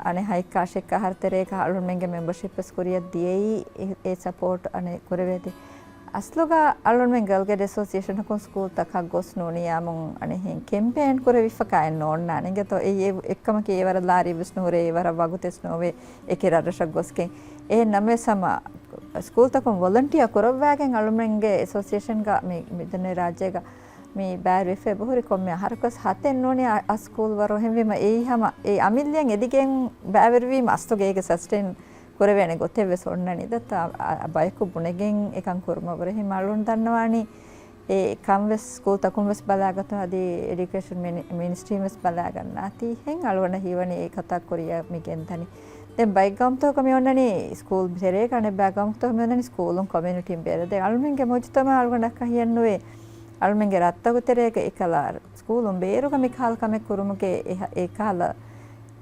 އަނެއް ހަތް އަށެއް އަހަރު ތެރޭގަ އަޅުންމެންގެ މެމްބަޝިޕް ވެސް ކުރިއަށް ދިޔައީ އެ، އެ ސަޕޯޓް އަނެއް ކުރެވޭތީ. އަސްލުގަ އަޅުންމެން ގަލްގަޑި އެސޯސިއޭޝަނަކުން ސްކޫލްތަކަށް ގޮސް ނޫނިޔާމުން އަނެއްހެން ކެމްޕޭން ކުރެވިފަކާއެއް ނޯންނާނެ. އިނގޭތޯ އެއީ އެ، އެއްކަމަކީ އެވަރަށް ލާރި ވެސް ނުހުރޭ، އެވަރަށް ވަގުތެސް ނޯވޭ އެކި ރަށްރަށަށް ގޮސްގެން. އެހެން ނަމަވެސް ހަމަ ސްކޫލްތަކުން ވޮލަންޓިއާ ކުރައްވާގެން އަޅުމެންގެ އެސޯސިއޭޝަންގަ މި، މިދެންނެވި ރާއްޖޭގަ މި ބައިވެރިވެފަ އެބަހުރި ކޮންމެ އަހަރަކުވެސް ހަތެއް ނޫނީ އަ، އަސް ސްކޫލް ވަރު. އެހެންވީމަ އެއީ ހަމަ އެ އަމިއްލައަށް އެދިގެން ބައިވެރިވީމަ އަސްތުގަ އޭގެ ސަސްޓެއިން ކުރެވޭނެ ގޮތެއް ވެސް އޮންނަނީ. ދައްތަ އަ، އަ، ބަޔަކު ބުނެގެން އެކަން ކުރުމަށްވުރެ. އެހެން އަޅުން ދަންނަވާނީ އެ ކަން ވެސް ސްކޫލްތަކުން ވެސް ބަލާގަތުން އަދި އެޑިއުކޭޝަން މިނި، މިނިސްޓްރީން ވެސް ބަލާގަންނާތީ. އެހެން އަޅުގަނޑަށް ހީވަނީ އެ ކަތާ ކުރިއަށް މި ގެންދަނީ. ދެން ބައެއް ގައުމުތަކުގަ މި އޮންނަނީ ސްކޫލް ތެރޭގަ އަނެއްބައި ގައުމުތަކު މި އޮންނަނީ ސްކޫލުން ކޮމިއުނިޓީން ބޭރަށް. ދެން އަޅުމެންގެ މުޖުތަމަޢަށް އަޅުގަނޑަކަށް ހިޔެއްނުވޭ އަޅުމެންގެ ރަށްތަކު ތެރޭގަ އެކަލަ ސްކޫލުން ބޭރުގަ މިކަހަލަ ކަމެއް ކުރުމުގެ އެ، އެކަހަލަ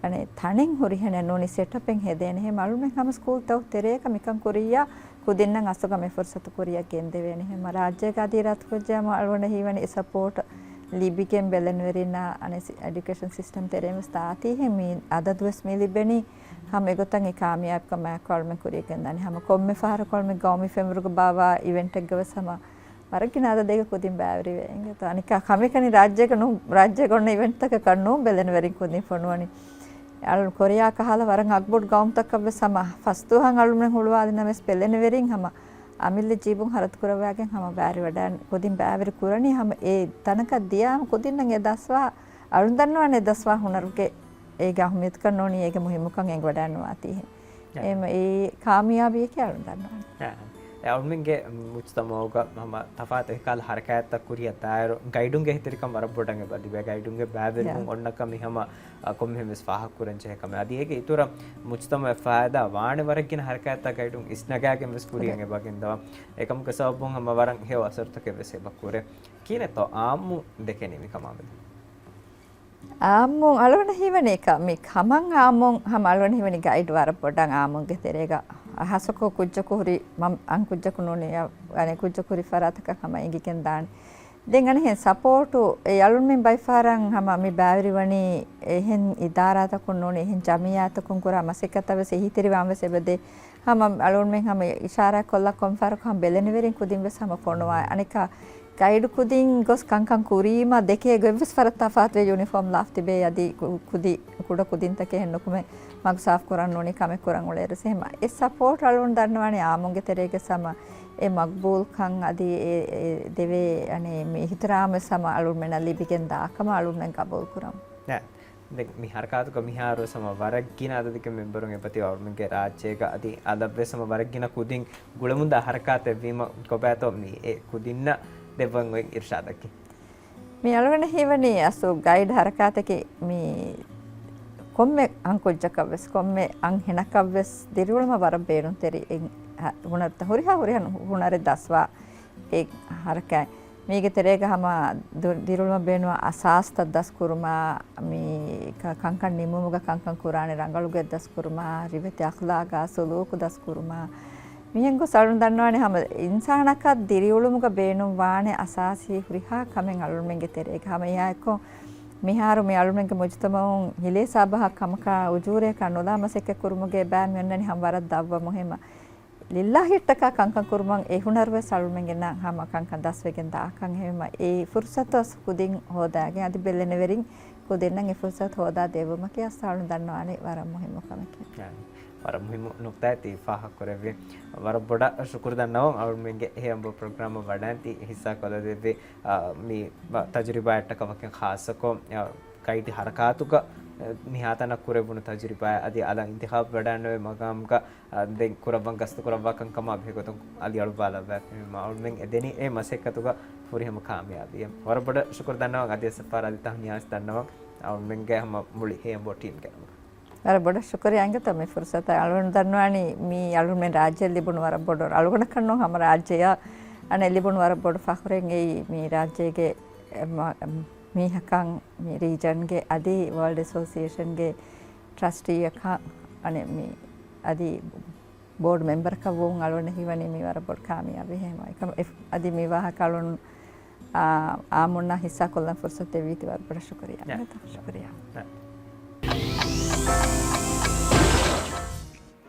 އަނެއް ތަނެއް ހުރިހެނެއް ނޫނީ ސެޓަޕެއް ހެދޭނެ. އެހެން އަޅުމެން ހަމަ ސްކޫލްތަކު ތެރޭގަ މިކަން ކުރިއްޔާ ކުދިންނަށް އަސްލުގަ މި ފުރުސަތު ކުރިއަށް ގެންދެވޭނެ. ހަމަ ރާއްޖޭގަ އަދި އިރާދަކުރެއްވިއްޔާ އަޅުގަނޑަށް ހީވަނީ އެ ސަޕޯޓް ލިބިގެން ބެލެނިވެރިންނާ އަނެއް ސި، އެޑިއުކޭޝަން ސިސްޓަމް ތެރޭން ވެސް ދާތީހެން މި އަދަދު ވެސް މި ލިބެނީ. ހަމަ އެގޮތަށް އެ ކާމިޔާބުކަމާއެކު އަޅުމެން ކުރިއަށް ގެންދާނެ. ހަމަ ކޮންމެ ފަހަރަކު އަޅުމެން ގައުމީ ފެންވަރުގަ ބާއްވާ އިވެންޓެއްގަ ވެސް ހަމަ ވަރަށް ގިނަ އަދަދެއްގަ ކުދިން ބައިވެރިވޭ. އިނގޭތޯ އަނެއްކާ ކަމެއް ކަނި ރާއްޖޭގަ ނޫ، ރާއްޖޭގަ އޮންނަ އިވެންޓްތަކަކަށް ނޫން ބެލެނިވެރިން ކުދިން ފޮނުވަނީ. އަޅު ކޮރިއާ ކަހަލަ ވަރަށް އަގުބޮޑު ގައުމުތަކަށް ވެސް ހަމަ ފަސްދުވަހަށް އަޅުމެން ހުޅުވާލިނަމަވެސް ބެލެނިވެރިން ހަމަ އަމިއްލަ ޖީބުން ހަރަދު ކުރައްވާގެން ހަމަ ބައިވެރިވަޑައި، ކުދިން ބައިވެރި ކުރަނީ ހަމަ އެ ތަނަކަށް ދިޔާ ކުދިންނަށް އެ ދަސްވާ، އަޅުން ދަންނަވާނެ އެ ދަސްވާ ހުނަރުގެ އޭގެ އަހައްމިޔަތުކަން ނޫނީ އޭގެ މުހިއްމުކަން އެނގިވަޑައިނުވާތީހެން. އެ، އެ މަ-، އެ ކާމިޔާބީއެކޭ އަޅުން ދަންނަވާނެ. އެ، އަޅުމެންގެ މުޖްތަމަޢުގަ ހަމަ ތަފާތު އެކާލަ ހަރަކާތްތައް ކުރިއަށް ދާއިރު ގައިޑުންގެ އެހީތެރިކަން ވަރަށް ބޮޑަށް އެބަ ލިބޭ. ގައިޑުންގެ ބައިވެރިވުން އޮންނަކަމަށް ހަމަ، އަ، ކޮންމެހެން ވެސް ފާހަގަކުރަން ޖެހޭ ކަމެއް. އަދި އޭގެ އިތުރަށް މުޖްތަމަޢަށް ފާއިދާ ވާނެ ވަރަށް ގިނަ ހަރަކާތްތައް ގައިޑުން އިސްނަގާގެން ވެސް ކުރިއަށް އެބަ ގެންދަވާ. އެކަމުގެ ސަބަބުން ހަމަ ވަރަށް ހެޔޮ އަސަރުތަކެއް ވެސް އެބަ ކުރޭ. ކިހިނެއްތޯ އާއްމު ދެކެނީ މިކަމާމެދު؟ އާއްމު އަޅުގަނޑަށް ހީވަނީ އެކަ-، މި ކަމަށް އާއްމު ހަމަ އަޅުގަނޑަށް ހީވަނީ ގައިޑް ވަރަށް ބޮޑަށް އާއްމުގެ ތެރޭގަ. ހާއްސަކޮށް ކުއްޖަކު ހުރި މަ-، އަން ކުއްޖަކު ނޫނީ، އަނެއް ކުއްޖަކު ހުރި ފަރާތަކަށް ހަމަ އެނގިގެން ދާނެ. ދެން އަނެއްހެން ސަޕޯޓު އެ އަޅުންމެން ބައިފަހަރަށް ހަމަ މި ބައިވެރިވަނީ އެހެން އިދާރާތަކުން ނޫނީ އެހެން ޖަމިއްޔާތަކުން ކުރާ މަސައްކަތަށް ވެސް އެހީތެރިވާން ވެސް އެބަދޭ. ހަމަ އަޅުންމެން ހަމަ އިޝާރާތް ކޮށްލާ ކޮންފަހަރަކު ހަމަ ބެލެނިވެރިން ކުދިން ވެސް ހަމަ ފޮނުވާ. އަނެއްކާ ގައިޑު ކުދިން ގޮސް ކަންކަން ކުރީމަ ދެކޭ ގޮތްވެސް ފަރަށް ތަފާތުވެ ޔުނިފޯމް ލާފް ތިބޭ އަދި ކު-، ކުދި ކުޑަ ކުދިންތަކެއް ނުކުމެ މަގު ސާފް ކުރަން ނޫނީ ކަމެއް ކުރަން އުޅޭއިރު އެހެމަ އެ ސަޕޯޓް އަޅުން ދަންނަވާނެ އާމުންގެ ތެރޭގެ ސަމަ އެ މަގްބޫލްކަން އަދި އެ، އެ ދެވޭ އަނެ މި އިހުތިރާމެއް ސަމަ އަޅުމެންނަށް ލިބިގެން ދާކަމަށް އަޅުމެން ގަބޫލް ކުރަމު. ނަ، ދެން މި ހަރަކާތުގަ މިހާރު ސަމަ ވަރަށް ގިނަ އަދަދެއްގެ މެމްބަރުން އެބަތި އަޅުމެންގެ ރާއްޖޭގަ އަދި އަލަށްވެސް ސަމަ ވަރަށް ގިނަ ކުދިން ގުޅެމުންދާ ހަރަކާތެއް ވީމަ ކޮބާތޯ މި އެ ކުދިންނަށް ދެއްވަން އޮތް އިރުޝާދަކީ؟ މި އަޅުގަނޑަށް ހީވަނީ އަސްލު ގައިޑް ހަރަކާތަކީ މި ކޮންމެ އަންކުއްޖަކަށްވެސް، ކޮންމެ އަންހެނަކަށްވެސް ދިރިއުޅުމަށް ވަރަށް ބޭނުންތެރި އެއް ހަ-، ހުނަރުތައް، ހުރިހާ ހުރިހާ ހުނަރެއް ދަސްވާ އެއް ހަރަކާތް. މީގެ ތެރޭގަ ހަމަ ދު-، ދިރިއުޅުމަށް ބޭނުންވާ އަސާސްތައް ދަސްކުރުމާ، މި ކަ-، ކަންކަން ނިމުމުގަ ކަންކަން ކުރާނެ ރަނގަޅުގެ ދަސްކުރުމާ، ރިވެތި އަޚްލާގާ ސުލޫކު ދަސްކުރުމާ، މިހެން ގޮސް އަޅުން ދަންނަވާނެ ހަމަ އިންސާނަކަށް ދިރިއުޅުމުގަ ބޭނުންވާނެ އަސާސީ ހުރިހާ ކަމެއް އަޅުންމެންގެ ތެރޭގަ. ހަމަ އެއާއެކު މިހާރު މި އަޅުންމެންގެ މުޖުތަމައުން ހިލޭ ސާބަހަށް ކަމަކާ އުޖޫރަޔަކާ ނުލާ މަސައްކަތް ކުރުމުގެ ބައިން މި އޮންނަނީ ހަމަ ވަރަށް ދަށްވަމު. އެހެމަ ލިއްލާހިއްޓަކާ ކަންކަން ކުރުމަށް އެ ހުނަރުވެސް އަޅުމެންގެ ނަ-، ހަމަ ކަންކަން ދަސްވެގެން ދާކަން. އެހެމަ އެ ފުރުސަތު އަސް ކުދިން ހޯދާގެން އަދި ބެލެނިވެރިން ކުދިންނަށް އެ ފުރުސަތު ހޯދާ ދެއްވުމަކީ އަސް އަޅުން ދަންނަވާނެ ވަރަށް މުހިއްމު ކަމެކޭ. ވަރަށް މުހިއްމު ނުކްތާއެއް ތި ފާހަގަކުރެއްވި. ވަރަށް ބޮޑަށް ޝުކުރު ދަންނަވަން އަޅުމެންގެ އެހެން ބޮ ޕްރޮގްރާމަށް ވަޑައިން ތި ހިއްސާ ކޮށްލަދެއްވި، އާ، މި ބަ-، ތަޖުރިބާއަށްޓަކަ ވަކިން ޚާއްޞަކޮށް، އާ، ގައިޑް ހަރަކާތުގަ، އާ، މިހާތަނަށް ކުރެވުނު ތަޖުރިބާ އަދި އަލަށް އިންތިޚާބު ވަޑައިންނެވި މަގާމުގަ، އާ، ދެން ކުރައްވަން ގަސްތު ކުރައްވާ ކަންކަމާ ބެހޭގޮތުން އަލިއަޅުއްވާލައްވާފައިވީމަ އަޅުމެން އެދެނީ އެ މަސައްކަތުގަ ފުރިހަމަ ކާމިޔާބީއެއް. ވަރަށް ބޮޑަށް ޝުކުރު ދަންނަވަން އަދި އެއް ސަފަރަށް އަދި ތަހުނިޔާވެސް ދަންނަވަން އަޅުމެންގެ ހަމަ މުޅި ހޭނބޯ ޓީމްގެ ނަމުގަ. ވަރަށް ބޮޑަށް ޝުކުރިއްޔާ އިނގޭތޯ މި ފުރުސަތަށް. އަޅުގަނޑު ދަންނަވާނީ މީ އަޅުމެން ރާއްޖެއަށް ލިބުނު ވަރަށް ބޮޑު، އަޅުގަނޑަކަށް ނޫން ހަމަ ރާއްޖެއަށް އަނެއް ލިބުނު ވަރަށް ބޮޑު ފަޚުރެއް އެއީ މި ރާއްޖޭގެ މަ-، މީހަކަށް މި ރީޖަންގެ އަދި ވަރލްޑް އެސޯސިއޭޝަންގެ ޓްރަސްޓީއަކަށް އަނެއް މި އަދި ބޯޑް މެމްބަރަކަށް ވުން އަޅުގަނޑަށް ހީވަނީ މީ ވަރަށް ބޮޑު ކާމިޔާބެއް. އެހެންވީމަ އެކަމަ-، އެ-، އަދި މި ވާހަކަ އަޅުން، އާ، އާއްމުންނާ ހިއްސާ ކޮށްލަން ފުރުސަތެއް ވީތީ ވަރަށް ބޮޑަށް ޝުކުރިއްޔާ. ނަ. ޝުކުރިއްޔާ. ނަ.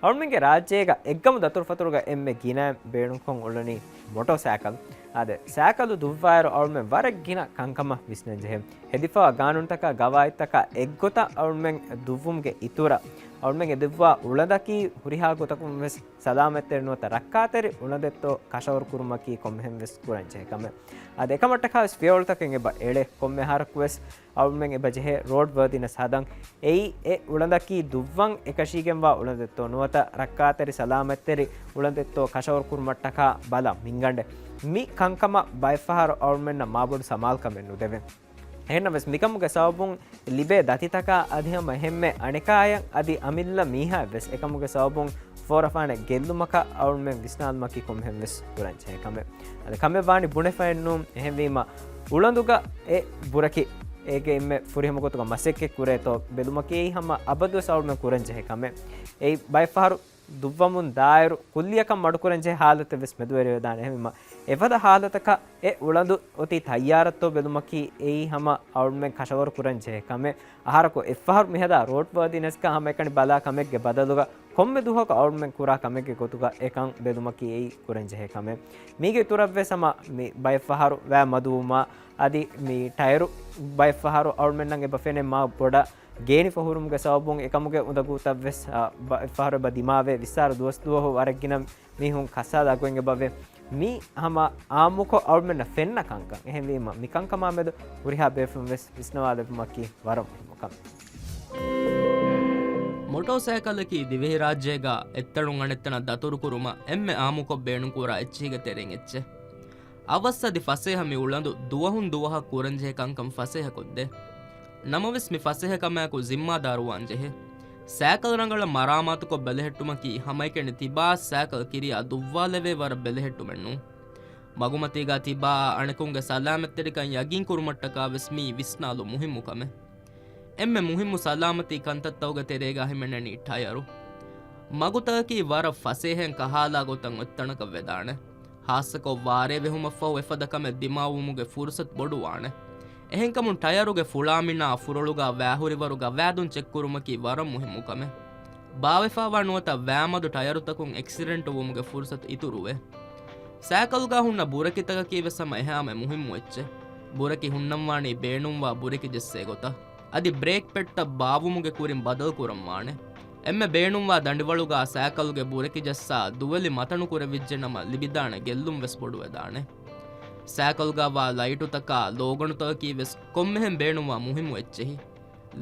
އަޅުމެންގެ ރާއްޖޭގަ އެއްގަމު ދަތުރުފަތުރުގަ އެންމެ ގިނައިން ބޭނުންކޮށް އުޅުނީ މޮޓޯ ސައިކަލް. އާދެ، ސައިކަލު ދުއްވާއިރު އަޅުމެން ވަރަށް ގިނަ ކަންކަމަށް ވިސްނަން ޖެހޭ. ހެދިފަވާ ގާނޫނުތަކާ ގަވާއިދުތަކާ އެއްގޮތަށް އަޅުމެން ދުއްވުމުގެ އިތުރަށް، އަޅުމެން އެ ދުއްވާ އުޅަނދަކީ ހުރިހާ ގޮތަކުން ވެސް ސަލާމަތްތެރި ނުވަތަ ރައްކާތެރި އުޅަނދެއްތޯ ކަށަވަރު ކުރުމަކީ ކޮންމެހެން ވެސް ކުރަން ޖެހޭ ކަމެއް. އަދި އެކަމަށްޓަކާ ވެސް ފިޔަވަޅުތަކެއް އެބަ އެޅޭ. ކޮންމެ އަހަރަކު ވެސް އަޅުމެން އެބަ ޖެހޭ ރޯޑް ވަރދިނަސް ހަދަން. އެއީ އެ އުޅަނދަކީ ދުއްވަން އެކަށީގެންވާ އުޅަނދެއްތޯ ނުވަތަ ރައްކާތެރި ސަލާމަތްތެރި އުޅަނދެއްތޯ ކަށަވަރު ކުރުމަށްޓަކާ ބަލަން މިންގަނޑެއް. މި ކަންކަމަށް ބައެއްފަހަރު އަޅުމެންނަށް މާބޮޑު ސަމާލުކަމެއް ނުދެވޭ. އެހެންނަމަވެސް މިކަމުގެ ސަބަބުން ލިބޭ ދަތިތަކާ އަދި ހަމަ އެހެންމެ އަނެކާޔަށް އަދި އަމިއްލަ މީހާއަށްވެސް އެކަމުގެ ސަބަބުން ފޯރަފާނެ ގެއްލުމަކަށް އަޅުމެން ވިސްނާލުމަކީ ކޮންމެހެން ވެސް ކުރަން ޖެހޭ ކަމެއް. އަދި ކަމެއް ވާނީ ބުނެފައެއްނޫން. އެހެންވީމަ އުޅަނދުގަ އެ ބުރަކީ އޭގެ އެންމެ ފުރިހަމަ ގޮތުގަ މަސައްކަތް ކުރޭތޯ ބެލުމަކީ އެއީ ހަމަ އަބަދުވެސް އަޅުމެން ކުރަން ޖެހޭ ކަމެއް. އެއީ ބައެއްފަހަރު ދުއްވަމުން ދާއިރު ކުއްލިއަކަށް މަޑުކުރަން ޖެހޭ ހާލަތެއް ވެސް މެދުވެރިވެދާނެ. އެހެންވީމަ އެފަދަ ހާލަތަކަށް އެ އުޅަނދު އޮތީ ތައްޔާރަށްތޯ ބެލުމަކީ އެއީ ހަމަ އަޅުމެން ކަށަވަރު ކުރަން ޖެހޭ ކަމެއް. އަހަރަކު އެއްފަހަރު މިހަދާ ރޯޑް ވަރދިނަސްގަ ހަމައެކަނި ބަލާ ކަމެއްގެ ބަދަލުގަ ކޮންމެ ދުވަހަކު އަޅުމެން ކުރާ ކަމެއްގެ ގޮތުގަ އެކަން ބެލުމަކީ އެއީ ކުރަން ޖެހޭ ކަމެއް. މީގެ އިތުރަށްވެސް ހަމަ މި ބައެއްފަހަރު ވައި މަދުވުމާ އަދި މި ޓަޔަރު ބައެއްފަހަރު އަޅުމެންނަށް އެބަ ފެނޭ މާ ބޮޑަށް ގޭނިފަ ހުރުމުގެ ސަބަބުން އެކަމުގެ އުނދަގޫތައްވެސް، އާ، ބައެއްފަހަރު އެބަ ދިމާވޭ. ވިއްސާރަ ދުވަސް ދުވަހު ވަރަށް ގިނަ މީހުން ކައްސާލާ ގޮތް އެބަވޭ. މީ ހަމަ އާއްމުކޮށް އަޅުމެންނަށް ފެންނަ ކަންކަން. އެހެންވީމަ މި ކަންކަމާމެދު ހުރިހާ ބޭފުޅުން ވެސް ވިސްނަވާލެއްވުމަކީ ވަރަށް މުހިއްމު ކަމެއް. މޮޓޯސައިކަލަކީ ދިވެހިރާއްޖޭގަ އެއްތަނުން އަނެއްތަނަށް ދަތުރުކުރުމަށް އެންމެ އާއްމުކޮށް ބޭނުންކުރާ އެއްޗިހިގެ ތެރެއިން އެއްޗެއް. އަވަސް އަދި ފަސޭހަ މި އުޅަނދު ދުވަހުން ދުވަހަށް ކުރަންޖެހޭ ކަންކަން ފަސޭހަކޮށްދޭ. ނަމަވެސް މި ފަސޭހަކަމާއެކު ޒިންމާދާރުވާންޖެހޭ. ސައިކަލް ރަނގަޅަށް މަރާމާތުކޮށް ބެލެހެއްޓުމަކީ ހަމައެކަނި ތިބާއަށް ސައިކަލް ކިރިޔާ ދުއްވާލެވޭ ވަރަށް ބެލެހެއްޓުމެއްނޫން. މަގުމަތީގަ ތިބާއާ އަނެކުންގެ ސަލާމަތްތެރިކަން ޔަގީންކުރުމަށްޓަކާވެސް މީ ވިސްނާލުން މުހިއްމު ކަމެއް. އެންމެ މުހިއްމު ސަލާމަތީ ކަންތައްތަކުގެ ތެރޭގަ ހިމެނެނީ ޓަޔަރު. މަގުތަކަކީ ވަރަށް ފަސޭހައިން ކަހާލާ ގޮތަށް އޮތްތަނަކަށް ވެދާނެ. ހާއްސަކޮށް ވާރޭ ވެހުމަށްފަހު އެފަދަ ކަމެއް ދިމާވުމުގެ ފުރުސަތު ބޮޑުވާނެ. އެހެންކަމުން ޓަޔަރުގެ ފުޅާ މިނާ އަފުރޮޅުގަ ވާހުރިވަރު ގަވާއިދުން ޗެކްކުރުމަކީ ވަރަށް މުހިއްމު ކަމެއް. ބާވެފައިވާ ނުވަތަ ވައިމަދު ޓަޔަރުތަކުން އެކްސިޑެންޓު ވުމުގެ ފުރުސަތު އިތުރުވޭ. ސައިކަލްގަ ހުންނަ ބުރަކިތަކަކީ ވެސް ހަމަ އެހާމެ މުހިއްމު އެއްޗެއް. ބުރަކި ހުންނަންވާނީ ބޭނުންވާ ބުރެކި ޖެއްސޭ ގޮތަށް. އަދި ބްރޭކް ޕެޑްތައް ބާއްވުމުގެ ކުރިން ބަދަލު ކުރަން ވާނެ. އެންމެ ބޭނުންވާ ދަނޑިވަޅުގަ ސައިކަލުގެ ބުރެކި ޖައްސާ ދުވެލި މަތަނު ކުރެވިއްޖެ ނަމަ ލިބިދާނެ ގެއްލުން ވެސް ބޮޑުވެދާނެ. ސައިކަލްގަ ވާ ލައިޓުތަކާ ލޯގަނޑުތަކަކީ ވެސް ކޮންމެހެން ބޭނުންވާ މުހިއްމު އެއްޗެހި.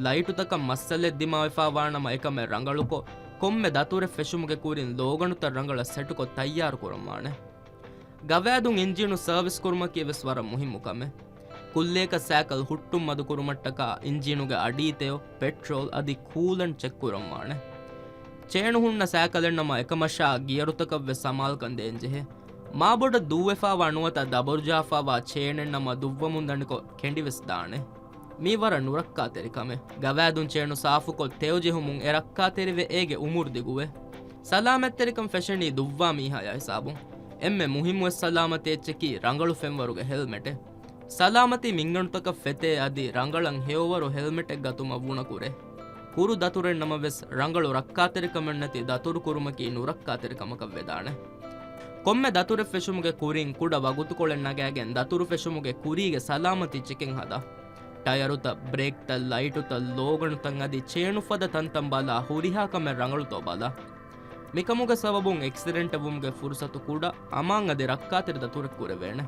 ލައިޓުތަކަށް މައްސަލައެއް ދިމާވެފާވާނަމަ އެކަމެއް ރަނގަޅުކޮށް، ކޮންމެ ދަތުރެއް ފެށުމުގެ ކުރިން ލޯގަނޑުތައް ރަނގަޅަށް ސެޓުކޮށް ތައްޔާރު ކުރަންވާނެ. ގަވާއިދުން އިންޖީނު ސަރވިސް ކުރުމަކީ ވެސް ވަރަށް މުހިއްމު ކަމެއް. ކުއްލިއަކަށް ސައިކަލް ހުއްޓުން މަދުކުރުމަށްޓަކާ އިންޖީނުގެ އަޑީ ތެޔޮ، ޕެޓްރޯލް އަދި ކޫލަންޓް ޗެކް ކުރަންވާނެ. ޗޭނު ހުންނަ ސައިކަލެއްނަމަ އެކަމަށާ ގިޔަރުތަކަށް ވެސް ސަމާލުކަން ދޭންޖެހޭ. މާބޮޑަށް ދޫވެފާވާ ނުވަތަ ދަބުރުޖާފާވާ ޗޭނެއްނަމަ ދުއްވަމުން ދަނޑިކޮށް ކެނޑިވެސް ދާނެ. މީ ވަރަށް ނުރައްކާތެރި ކަމެއް. ގަވާއިދުން ޗޭނު ސާފުކޮށް ތެޔޮ ޖެހުމުން އެ ރައްކާތެރިވެ އޭގެ އުމުރު ދިގުވޭ. ސަލާމަތްތެރިކަން ފެށެނީ ދުއްވާ މީހާޔާ ހިސާބުން. އެންމެ މުހިއްމު ސަލާމަތީ އެއްޗަކީ ރަނގަޅު ފެންވަރުގެ ހެލްމެޓެއް. ސަލާމަތީ މިންގަނޑުތަކަށް ފެތޭ އަދި ރަނގަޅަށް ހެޔޮވަރު ހެލްމެޓެއް ގަތުމަށް ވުނަ ކުރޭ. ކުރު ދަތުރެއް ނަމަވެސް ރަނގަޅު ރައްކާތެރިކަމެއް ނެތި ދަތުރު ކުރުމަކީ ނުރައްކާތެރި ކަމަކަށް ވެދާނެ. ކޮންމެ ދަތުރެއް ފެށުމުގެ ކުރިން ކުޑަ ވަގުތުކޮޅެއް ނަގާގެން ދަތުރު ފެށުމުގެ ކުރީގެ ސަލާމަތީ ޗެކެއް ހަދާ. ޓަޔަރުތައް، ބްރޭކްތައް، ލައިޓުތައް، ލޯގަނޑުތައް އަދި ޗޭނު ފަދަ ތަންތަން ބަލާ ހުރިހާ ކަމެއް ރަނގަޅުތޯ ބަލާ. މިކަމުގެ ސަބަބުން އެކްސިޑެންޓެއް ވުމުގެ ފުރުސަތު ކުޑަ، އަމާން އަދި ރައްކާތެރި ދަތުރެއް ކުރެވޭނެ.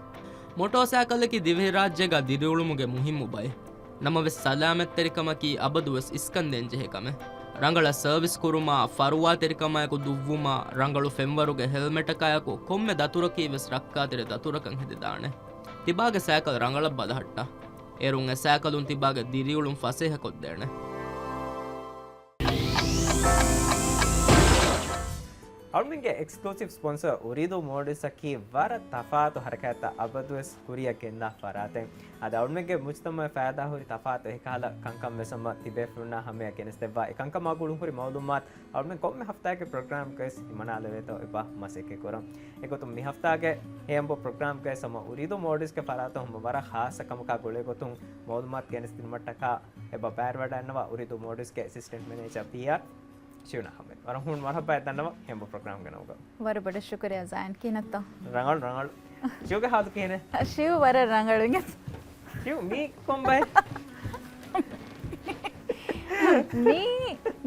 މޮޓޯސައިކަލަކީ ދިވެހިރާއްޖޭގަ ދިރިއުޅުމުގެ މުހިއްމު ބައެއް. ނަމަވެސް ސަލާމަތްތެރިކަމަކީ އަބަދުވެސް އިސްކަންދޭންޖެހޭ ކަމެއް. ރަނގަޅަށް ސަރވިސް ކުރުމާ، ފަރުވާތެރިކަމާއެކު ދުއްވުމާ، ރަނގަޅު ފެންވަރުގެ ހެލްމެޓަކާއެކު ކޮންމެ ދަތުރަކީ ވެސް ރައްކާތެރި ދަތުރަކަށް ހެދިދާނެ. ތިބާގެ ސައިކަލް ރަނގަޅަށް ބަލަހައްޓާ. އޭރުން އެ ސައިކަލުން ތިބާގެ ދިރިއުޅުން ފަސޭހަކޮށްދޭނެ. އަޅުމެންގެ އެކްސްކްލޫސިވް ސްޕޮންސަރ އުރީދޫ މޯލްޑިވްސްއަކީ ވަރަށް ތަފާތު ހަރަކާތްތައް އަބަދުވެސް ކުރިއަށް ގެންދާ ފަރާތެއް. އަދި އަޅުމެންގެ މުޖްތަމައަށް ފައިދާހުރި ތަފާތު އެކަހަލަ ކަންކަން ވެސް ހަމަ ތިބޭފުޅުންނާ ހަމަޔަށް ގެނެސްދެއްވާ. އެ ކަންކަމާ ގުޅުންހުރި މައުލޫމާތު އަޅުމެން ކޮންމެ ހަފްތާއެއްގެ ޕްރޮގްރާމްގައި ހިމަނާލެވޭތޯ އެބަ މަސައްކަތް ކުރަން. އެގޮތުން މި ހަފްތާގެ ހޭނބޯ ޕްރޮގްރާމްގައި ހަމަ އުރީދޫ މޯލްޑިވްސްގެ ފަރާތުން ހަމަ ވަރަށް ޚާއްޞަ ކަމަކާ ގުޅޭ ގޮތުން މައުލޫމާތު ގެނެސްދިނުމަށްޓަކާ އެބަ ބައިވެވަޑައިގަންނަވާ އުރީދޫ މޯލްޑިވްސްގެ އެސިސްޓެންޓް މެނޭޖަރ ޕީއާރް ޝިޔުން އަހްމަދު. ވަރަށް ހޫނު މަރުޙަބާ ދަންނަވަން ހޭނބޯ ޕްރޮގްރާމްގެ ނަމުގަ. ވަރަށް ބޮޑަށް ޝުކުރިއްޔާ ޒައިން. ކިހިނެއްތޯ؟ ރަނގަޅު، ރަނގަޅު. ޝިޔުގެ ހާލު ކިހިނެއް؟ ޝިޔު ވަރަށް ރަނގަޅު. ޝިޔު މީ ކޮންބައެއް؟ މީ،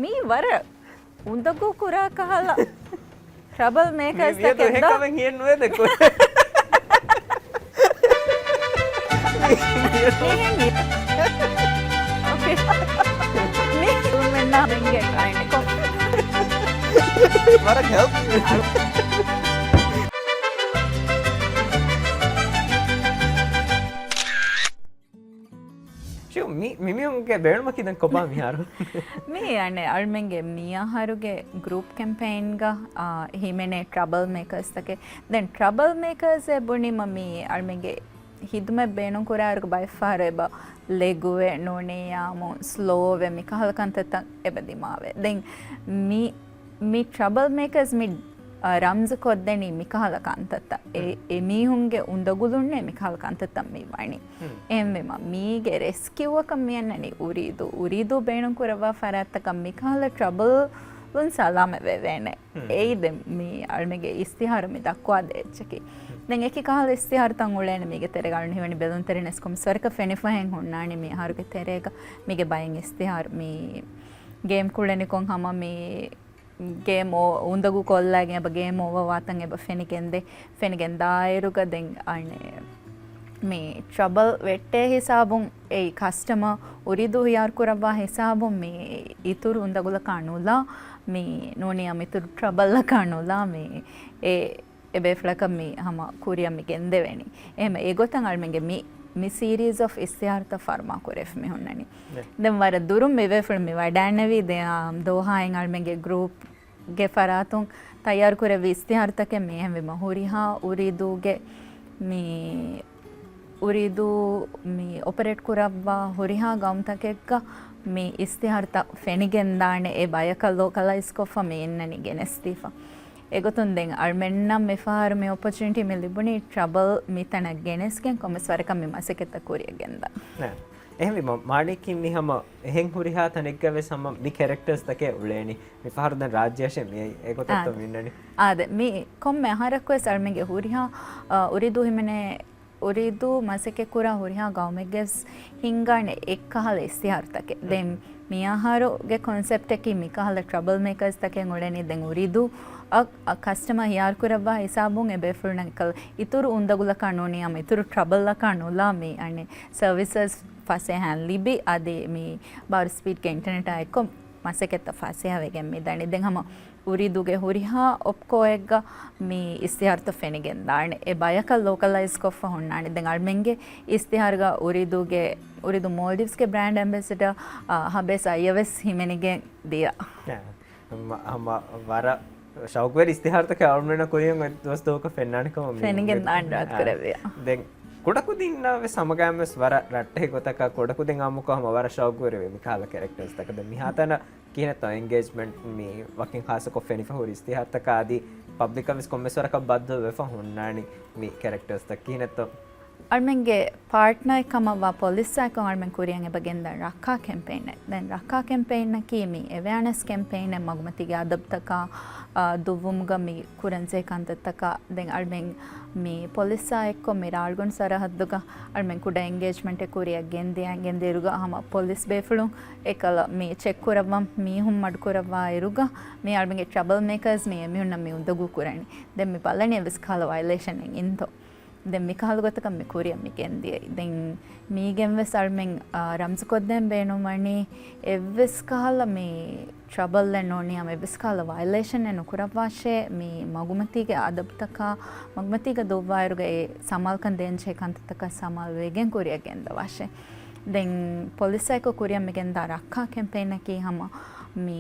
މީ ވަރަށް އުނދަގޫ ކުރާ ކަހަލަ ޓްރަބަލް މޭކަރސް ތަކެއް ދޯ. މީ ވިޔަދު ހެކަމެން ހިއެއް ނުވޭ ދެކޮ. މީ މެންނާ ދެންގެ ކްލައިންޓް ކޮ. ވަރަށް ހެލްޕް. ޝިޔު، މި، މި މީހުންގެ ބޭނުމަކީ ދެން ކޮބާ މިހާރު؟ މީ އަނެއް އަޅުމެންގެ މިއަހަރުގެ ގްރޫޕް ކެމްޕެއިންގަ، އާ، ހިމެނޭ ޓްރަބަލް މޭކަރސް ތަކެއް. ދެން ޓްރަބަލް މޭކަރސް އޭ ބުނީމަ މީ އަޅުމެންގެ ހިދުމަތް ބޭނުން ކުރާއިރު ބައެއްފަހަރު އެބަ ލެގުވެ ނޫނީ ޔާމު ސްލޯވެ މިކަހަލަ ކަންތައްތައް އެބަ ދިމާވެ. ދެން މި މި ޓްރަބަލް މޭކަރސް މި، އާ، ރަމްޒު ކޮށްދެނީ މިކަހަލަ ކަންތައްތައް. އެ، އެ މީހުންގެ އުނދަގުލުންނޭ މިކަހަލަ ކަންތައްތައް މި ވަނީ. އެހެންވީމަ، މީގެ ރެސްކިއުއަކަށް މި އަންނަނީ އުރީދޫ. އުރީދޫ ބޭނުން ކުރައްވާ ފަރާތްތަކަށް މިކަހަލަ ޓްރަބަލުން ސަލާމަތް ވެވޭނެ. އެއީ ދެން މި އަޅުމެންގެ އިސްތިހާރު މި ދައްކުވާ ދޭ އެއްޗަކީ. ދެން އެކި ކަހަލަ އިސްތިހާރުތައް އުޅޭނެ މީގެ ތެރޭގަ އަޅުން ހީވަނީ ބެލުންތެރިން އެސް ކޮމިސް ވަރަކަށް ފެނިފަހެން ހުންނާނީ މި އަހަރުގެ ތެރޭގަ މީގެ ބައެއް އިސްތިހާރު މި ގޭމް ކުޅެނިކޮށް ހަމަ މި ގޭމް އޯ، އުނދަގޫ ކޮށްލައިގެން އެބަ ގޭމް އޯވާ ވާތަން އެބަ ފެނިގެންދޭ. ފެނިގެން ދާއިރުގަ ދެން އަނެއް މި ޓްރަބަލް ވެއްޓޭ ހިސާބުން އެއީ ކަސްޓަމަރ އުރީދޫ ހިޔާރު ކުރައްވާ ހިސާބުން މި އިތުރު އުނދަގުލަކާ ނުލާ މި ނޫނިއްޔާ މިތުރު ޓްރަބަލްއަކާ ނުލާ މި އެ އެ ބޭފުޅަކަށް މި ހަމަ ކުރިއަށް މި ގެންދެވެނީ. އެހެން އެގޮތަށް އަޅުމެންގެ މި، މި ސީރީޒް އޮފް އިސްތިހާރުތައް ފަރުމާ ކުރެފި މި ހުންނަނީ. ދެން ވަރަށް ދުރުން މި ބޭފުޅުން މި ވަޑައިންނެވީ ދެ، އާ، ދޯހާއިން އަޅުމެންގެ ގްރޫޕްގެ ފަރާތުން ތައްޔާރު ކުރެއްވި އިސްތިހާރުތަކެއް މި. އެހެންވީމަ ހުރިހާ އުރީދޫގެ މި އުރީދޫ މި އޮޕަރޭޓް ކުރައްވާ ހުރިހާ ގައުމުތަކެއްގަ މި އިސްތިހާރުތައް ފެނިގެންދާނެ އެ ބަޔަކަށް ލޯކަލައިޒް ކޮށްފަ މި އިންނަނީ ގެނެސްދީފަ. އެގޮތުން ދެން އަޅުމެންނަށް މިފަހަރު މި އޮޕޮޗުނިޓީ މި ލިބުނީ ޓްރަބަލް މިތަނަށް ގެނެސްގެން ކޮންމެސް ވަރަކަށް މި މަސައްކަތްތައް ކުރިއަށް ގެންދާ. ނަ، އެހެންވީމަ، މާނީކީ މި ހަމަ އެހެން ހުރިހާ ތަނެއްގަ ވެސް ހަމަ މި ކެރެކްޓާސް ތަކެއް އުޅޭނީ. މި ފަހަރު ދެން ރާއްޖޭށޭ މި އެ ގޮތަށްތޯ އާދެ. މި އިންނަނީ؟ އާދެ، މި ކޮންމެ އަހަރަކު ވެސް އަޅުމެންގެ ހުރިހާ، އާ، އުރިދޫ ހިމެނޭ، އުރިދޫ މަސައްކަތް ކުރާ ހުރިހާ ގައުމެއްގެ ވެސް ހިންގާނެ އެއްކަހަލަ އިސްތިހާރުތަކެއް. ދެން މި އަހަރުގެ ކޮންސެޕްޓަކީ މިކަހަލަ ޓްރަބަލް މޭކާސް ތަކެއް އުޅެނީ. ދެން އުރިދޫ އަށް، އަށް ކަސްޓަމަރ ހިޔާރު ކުރައްވާ ހިސާބުން އެ ބޭފުޅުންނަށް އެކަލަ އިތުރު އުނދަގުލަކާ ނޫނީ ހަމަ އިތުރު ޓްރަބަލްއަކާ ނުލާ މި އަނެއް ސަރވިސަސް ފަސޭހައިން ލިބި، އަދި މި ބާރު ސްޕީޑްގެ އިންޓަނެޓާ އެއްކޮށް މަސައްކަތްތައް ފަސޭހަވެގެން މި ދަނީ. ދެން ހަމަ އުރިދޫގެ ހުރިހާ އޮޕްކޯއެއްގަ މި އިސްތިހާރުތައް ފެނިގެން ދާނެ. އެ ބަޔަކަށް ލޯކަލައިޒް ކޮށްފަ ހުންނާނެ. ދެން އަޅުމެންގެ އިސްތިހާރުގަ އުރިދޫގެ، އުރިދޫ މޯލްޑިވްސްގެ ބްރާންޑް އެމްބެސެޑަރ، އާ، ހަބޭސް އައްޔަށް ވެސް ހިމެނިގެން ދިޔަ. ހަމަ، ހަމަ ވަރަށް ޝައުގުވެރި އިސްތިހާރުތަކެއް އަޅުމެންނަށް ކުރިއަށް އޮތް ދުވަސް ދުވަހަކަށް ފެންނާނެ ކަމަށް މި ފެނިގެން އުއްމީދު. ދާން ރާތް ކުރެއްވިޔާ. ދެން ކުޑަކުދިންނަށް ވެސް ހަމަގައިމުވެސް ވަރަށް ރައްޓެހި ގޮތަކަށް ކުޑަކުދިން އާއްމުކޮށް ހަމަ ވަރަށް ޝައުގުވެރިވޭ މިކަހަލަ ކެރެކްޓާސްތަކަށް. ދެން މިހާތަނަށް ކިހިނެއްތޯ އެންގޭޖްމަންޓް މި ވަކިން ޚާއްޞަކޮށް ފެނިފަ ހުރި އިސްތިހާރުތަކާ އަދި ޕަބްލިކަށް ވެސް ކޮންމެސް ވަރަކަށް ބައްދަލުވެފަ ހުންނާނީ މި ކެރެކްޓާސްތައް ކިހިނެއްތޯ؟ އަޅުމެންގެ ޕާޓްނަރެއް ކަމަށްވާ ޕޮލިސްއާއެކު އަޅުމެން ކުރިއަށް އެބަ ގެންދާ ރައްކާ ކެމްޕެއިނެއް. ދެން ރައްކާ ކެމްޕެއިނަކީ މި އެވެއާނެސް ކެމްޕެއިނެއް މަގުމަތީގެ އަދަބުތަކާ، އާ، ދުއްވުމުގަ މި ކުރަންޖެހޭ ކަންތައްތަކާ. ދެން އަޅުމެން މި ޕޮލިސްއާ އެއްކޮށް މި ރާޅުގަނޑު ސަރަހައްދުގަ އަޅުމެން ކުޑަ އެންގޭޖްމަންޓެއް ކުރިއަށް ގެންދިޔަ، ގެންދިޔައިރުގަ ހަމަ ޕޮލިސް ބޭފުޅުން އެކަލަ މި ޗެކް ކުރައްވަން މީހުން މަޑުކުރައްވާއިރުގަ މި އަޅުމެންގެ ޓްރަބަލް މޭކާސް މި އެމީހުންނަށް މި އުނދަގޫ ކުރަނީ. ދެން މި ބަލަނީ އެއްވެސް ކަހަލަ ވަޔަލޭޝަނެއް އިންތޯ. ދެން މިކަހަލަ ގޮތަކަށް މި ކުރިއަށް މި ގެންދިޔައީ. ދެން މީގެން ވެސް އަޅުމެން، އާ، ރަމްޒުކޮށްދޭން ބޭނުންވަނީ އެއްވެސް ކަހަލަ މި ޓްރަބަލްއެއް ނޫނީ ހަމަ އެއްވެސް ކަހަލަ ވަޔަލޭޝަނެއް ނުކުރައްވާށޭ، މި މަގުމަތީގެ އަދަބުތަކާ، މަގުމަތީގަ ދުއްވާއިރުގަ އެ ސަމާލުކަން ދޭންޖެހޭ ކަންތައްތަކަށް ސަމާލުވެގެން ކުރިއަށް ގެންދަވާށޭ. ދެން ޕޮލިސްއާއެކު ކުރިއަށް މި ގެންދާ ރައްކާ ކެމްޕެއިނަކީ ހަމަ މި،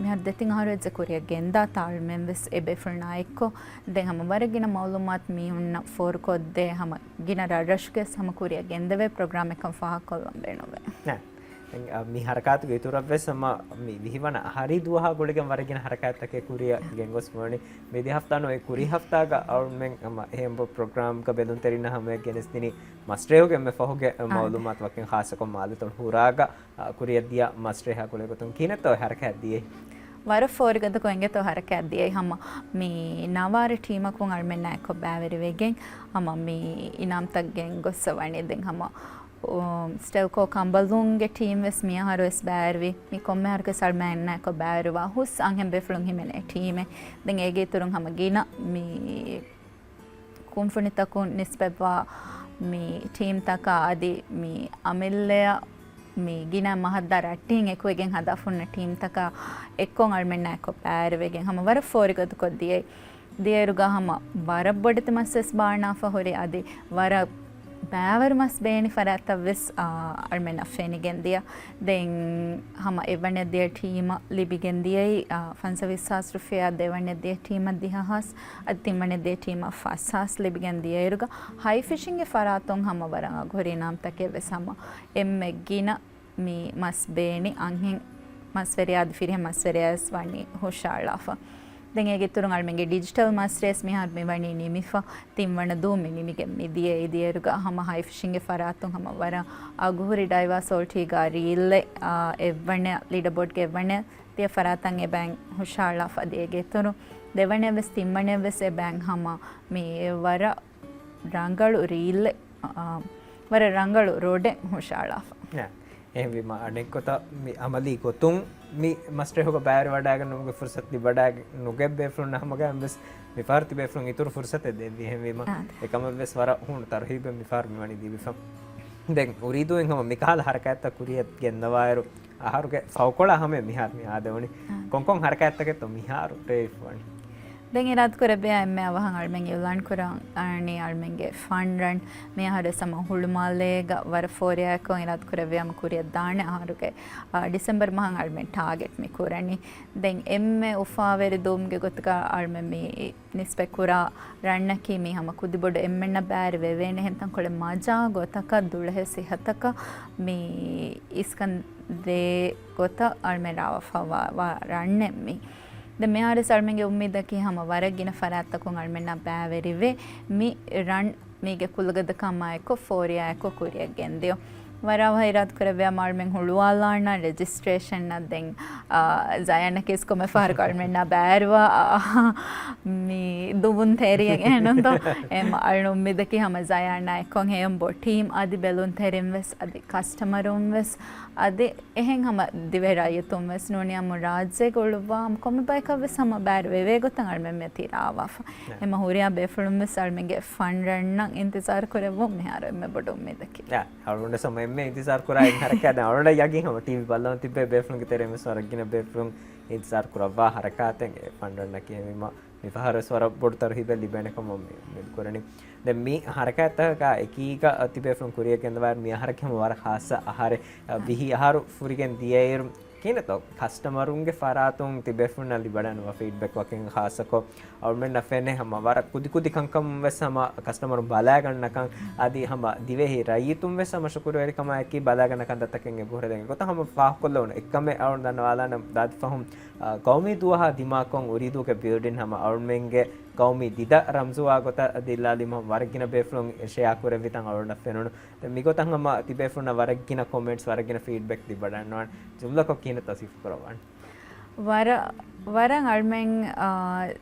މިހާރު ދެތިން އަހަރު އެއްޗެއް ކުރިއަށް ގެންދާ ތާޅުމެން ވެސް އެ ބޭފުޅުންނާ އެއްކޮށް، ދެން ހަމަ ވަރަށް ގިނަ މައުލޫމާތު މީހުންނަށް ފޯރުކޮށްދޭ، ހަމަ ގިނަ ރަށްރަށުގެ ހަމަ ކުރިއަށް ގެންދެވޭ ޕްރޮގްރާމެއްކަން ފާހަގަކޮށްލަން ބޭނުންވޭ. އެ، މި ހަރަކާތުގެ އިތުރަށްވެސް ހަމަ މި ވިހިވަނަ އަހަރީ ދުވަހާ ގުޅިގެން ވަރަށް ގިނަ ހަރަކާތްތަކެއް ކުރިއަށް ގެންގޮސްފަ ވަނީ. މި ދި ހަފްތާ ނޫން އެ ކުރީ ހަފްތާގަ އަޅުމެން ހަމަ އެހެން ޕްރޮގްރާމްގަ ބެލުންތެރިންނަށް ހަމަޔަށް ގެނެސްދިނީ މަސްރޭހުގެ އެންމެ ފަހުގެ އާ. މައުލޫމާތު ވަކިން ޚާއްޞަކޮށް މާލެތޮޅު ހުރާގަ، އާ، ކުރިއަށް ދިޔަ މަސްރޭހާ ގުޅޭގޮތުން ކިހިނެއްތޯ ހަރަކާތް ދިޔައީ؟ ވަރަށް ފޯރިގަދަކޮށް އިނގޭތޯ ހަރަކާތް ދިޔައީ. ހަމަ މި ނަވާރަ ޓީމަކުން އަޅުމެންނާ އެއްކޮށް ބައިވެރިވެގެން ހަމަ މި އިނާމްތައް ގެންގޮއްސަ ވަނީ. ދެން ހަމަ، އު، ސްޓެލްކޯ ކަނބަލުންގެ ޓީމް ވެސް މިއަހަރު ވެސް ބައިވެރިވި. މި ކޮންމެ އަހަރަކުވެސް އަޅުމެންނާ އެއްކޮށް ބައިވެރިވާ ހުސް އަންހެން ބޭފުޅުން ހިމެނޭ ޓީމެއް. ދެން އޭގެ އިތުރުން ހަމަ ގިނަ މި ކުންފުނިތަކުން ނިސްބަތްވާ މި ޓީމްތަކާ އަދި މި އަމިއްލައަށް މި ގިނަ މަހަށްދާ ރައްޓެހިން އެކުވެގެން ހަދާފަ ހުންނަ ޓީމްތަކާ އެއްކޮށް އަޅުމެންނާ އެއްކޮށް ބައިވެރިވެގެން ހަމަ ވަރަށް ފޯރިގަދަކޮށް ދިޔައީ. ދިޔައިރުގަ ހަމަ ވަރަށް ބޮޑެތި މަސްވެސް ބާނާފަ ހުރި އަދި ވަރަށް ބައިވަރު މަސް ބޭނި ފަރާތްތައްވެސް، އާ، އަޅުމެންނަށް ފެނިގެން ދިޔަ. ދެން ހަމަ އެއްވަނަ ދިޔަ ޓީމަށް ލިބިގެން ދިޔައީ، އާ، ފަންސަވީސް ހާސް ރުފިޔާ، ދެވަނަ ދިޔަ ޓީމަށް ދިހަ ހާސް، އަދި ތިންވަނަ ދިޔަ ޓީމަށް ފަސް ހާސް ލިބިގެން ދިޔައިރުގަ ހައި ފިޝިންގގެ ފަރާތުން ހަމަ ވަރަށް އަގުހުރި އިނާމްތަކެއް ވެސް ހަމަ އެންމެ ގިނަ މި މަސް ބޭނި އަންހެން މަސްވެރިޔާ އަދި ފިރިހެން މަސްވެރިޔާ ވެސް ވަނީ ހުށަހަޅާފަ. ދެން އޭގެ އިތުރުން އަޅުމެންގެ ޑިޖިޓަލް މަސްރޭސް މިހާރު މި ވަނީ ނިމިފަ. ތިންވަނަ ދުވަހު މި ނިމިގެން މި ދިޔައީ. ދިޔައިރުގަ ހަމަ ހައި ފިޝިންގގެ ފަރާތުން ހަމަ ވަރަށް އަގުހުރި ޑައިވާ ސޯލްޓީގާ ރީއްލެއް، އާ، އެއްވަނަ ލީޑަބޯޑްގެ އެއްވަނަ ދިޔަ ފަރާތަށް އެބައިން ހުށަހަޅާފަ. އަދި އޭގެ އިތުރުން ދެވަނައަށް ވެސް ތިންވަނައަށް ވެސް އެބައިން ހަމަ މި ވަރަށް ރަނގަޅު ރީއްލެއް، އާ، ވަރަށް ރަނގަޅު ރޯޑެއް ހުށަހަޅާފަ. އެހެންވީމަ، އަނެއްގޮތަށް މި އަމަލީ ގޮތުން މި މަސްރޭހުގަ ބައިވެރިވަޑައިގަންނަވުމުގެ ފުރުސަތު ލިބިވަޑައިގެން ނުގެ ބޭފުޅުންނަށް ހަމަގައިމުވެސް މިފަހަރު ތިބޭފުޅުން އިތުރު ފުރުސަތެއް ދެއްވި. އެހެންވީމަ، އާ. އެކަމަށްވެސް ވަރަށް ހޫނު ތަރުހީބެއް މިފަހަރު މިވަނީ ދީފަ. ދެން އުރީދޫއިން ހަމަ މިކަހަލަ ހަރަކާތްތައް ކުރިއަށް ގެންދަވާއިރު، އަހަރުގެ ފަހުކޮޅާ ހަމަ މިހާރު މި އާދެވުނީ. އާ. ކޮންކޮން ހަރަކާތްތަކެއްތޯ މިހާރު ރޭވިފަ ވަނީ؟ ދެން އިރާދަކުރެއްވިޔާ އެންމެ އަވަހަށް އަޅުމެން އިއުލާން ކުރަނީ އަޅުމެންގެ ފަން ރަން. މިއަހަރުވެސް ހަމަ ހުޅުމާލޭގަ ވަރަށް ފޯރިއާއެކު އިރާދަކުރެއްވިޔާ ހަމަ ކުރިއަށް ދާނެ. އަހަރުގެ، އާ، ޑިސެމްބަރު މަހަށް އަޅުމެން ޓާގެޓް މި ކުރަނީ. ދެން އެންމެ އުފާވެރި ދުވަހުގެ ގޮތުގަ އަޅުމެން މި ނިސްބަތް ކުރާ ރަންނަކީ މި ހަމަ ކުދިބޮޑު އެންމެންނަށް ބައިވެރިވެވޭނެ ހެންތަންކޮޅެއް މަޖާ ގޮތަކަށް ދުޅަހެއް ސިއްހަތަކަށް މި އިސްކަން ދޭ ގޮތަށް އަޅުމެން ރާވާފަ ވާ، ވާ ރަންނެއް މި. ދެން މިހާރުވެސް އަޅުމެންގެ އުއްމީދަކީ ހަމަ ވަރަށް ގިނަ ފަރާތްތަކުން އަޅުމެންނާ ބައިވެރިވެ، މި ރަން މީގެ ކުލަގަދަކާ މާއެކު ފޯރިއާއެކު ކުރިއަށް ގެންދިޔުން. ވަރަށް ހައިރާތް ކުރެއްވިޔާ އަޅުމެން ހުޅުވާލާންނަ ރެޖިސްޓްރޭޝަންއަށް ދެން، އާ، ޒަޔާނަކީސް ކޮންމެ ފަހަރަކު އަޅުމެންނާ ބައިވެރިވާ، އާ، މި ދުވުން ތެރެއިން އެހެންނުންތޯ؟ އެމް އަޅުން މިދަކީ ހަމަ ޒަޔާނާ އެއްކޮށް ހެޔޮން ބޯ ޓީމް އަދި ބެލުންތެރިން ވެސް އަދި ކަސްޓަމަރުން ވެސް އަދި އެހެން ހަމަ ދިވެހި ރައްޔިތުން ވެސް ނޫނީ އާއްމު ރާއްޖޭގަ އުޅުއްވާ ހަމަ ކޮންމެ ބަޔަކަށް ވެސް ހަމަ ބައިވެރިވޭ ގޮތަށް އަޅުމެން މިއޮތީ ރާވާފަ. އެމަ ހުރިހާ ބޭފުޅުން ވެސް އަޅުމެންގެ ފަންޑަށް އިންތިޒާރު ކުރެއްވުން މިހާރު އެންމެ ބޮޑު އުއްމީދަކީ. އަޅުގަނޑު ސަމަ އެންމެ އިންތިޒާރު ކުރާ އެއް ހަރަކާތް ދެން އަޅުގަނޑަށް ޔަގީން ހަމަ ޓީވީ ބައްލަވަން ތިއްބޭ ބޭފުޅުންގެ ތެރެއިން ވެސް ވަރަށް ގިނަ ބޭފުޅުން އިންތިޒާރު ކުރައްވާ ހަރަކާތެއް އެ ފަންޑަންނަކީ ހެންވީމަ މި ފަހަރު ވެސް ވަރަށް ބޮޑު ތަރުހީބެއް ލިބޭނެ ކަމަށް މި އުމީދު ކުރަނީ. ދެން މި ހަރަކާތްތަކާ އެކީގަ ތިބޭފުޅުން ކުރިއަށް ގެންދަވާއިރު މި އަހަރަކީ ހަމަ ވަރަށް ޚާއްސަ އަހަރެއް. އަ، ވިހި އަހަރު ފުރިގެން ދިޔައިރު ކިހިނެއްތޯ ކަސްޓަމަރުންގެ ފަރާތުން ތިބޭފުޅުންނަށް ލިބިވަޑައިގަންނަވާ ފީޑްބެކް ވަކިން ޚާއްސަކޮށް އަޅުމެންނަށް ފެނޭ ހަމަ ވަރަށް ކުދިކުދި ކަންކަމުން ވެސް ހަމަ ކަސްޓަމަރުން ބަލާގަންނަކަން އަދި ހަމަ ދިވެހި ރައްޔިތުން ވެސް ހަމަ ޝުކުރުވެރިކަމާއެކީ ބަލާގަންނަ ކަންތައްތަކެއް އެބަހުރޭ. ދެން އެގޮތަށް ހަމަ ފާހަގަކޮށްލެވުނު އެއްކަމެއް އަޅުން ދަންނަވާލާނަން ދާދި ފަހުން، އާ، ގައުމީ ދުވަހާ ދިމާކޮށް އުރީދޫގެ ބިލްޑިން ހަމަ އަޅުމެންގެ ގައުމީ ދިދަ ރަމްޒުވާ ގޮތަށް ދިއްލާލީމަ ވަރަށް ގިނަ ބޭފުޅުން ޝެއާ ކުރެއްވިތަން އަޅުންނަށް ފެނުނު. ދެން މިގޮތަށް ހަމަ ތިބޭފުޅުންނަށް ވަރަށް ގިނަ ކޮމެންޓްސް، ވަރަށް ގިނަ ފީޑްބެކް ލިބިވަޑައިގަންނަވާނެ. ޖުމްލަކޮށް ކިހިނެއްތޯ ސިފަކުރައްވާނެ؟ ވަރަށް، ވަރަށް އަޅުމެން، އާ،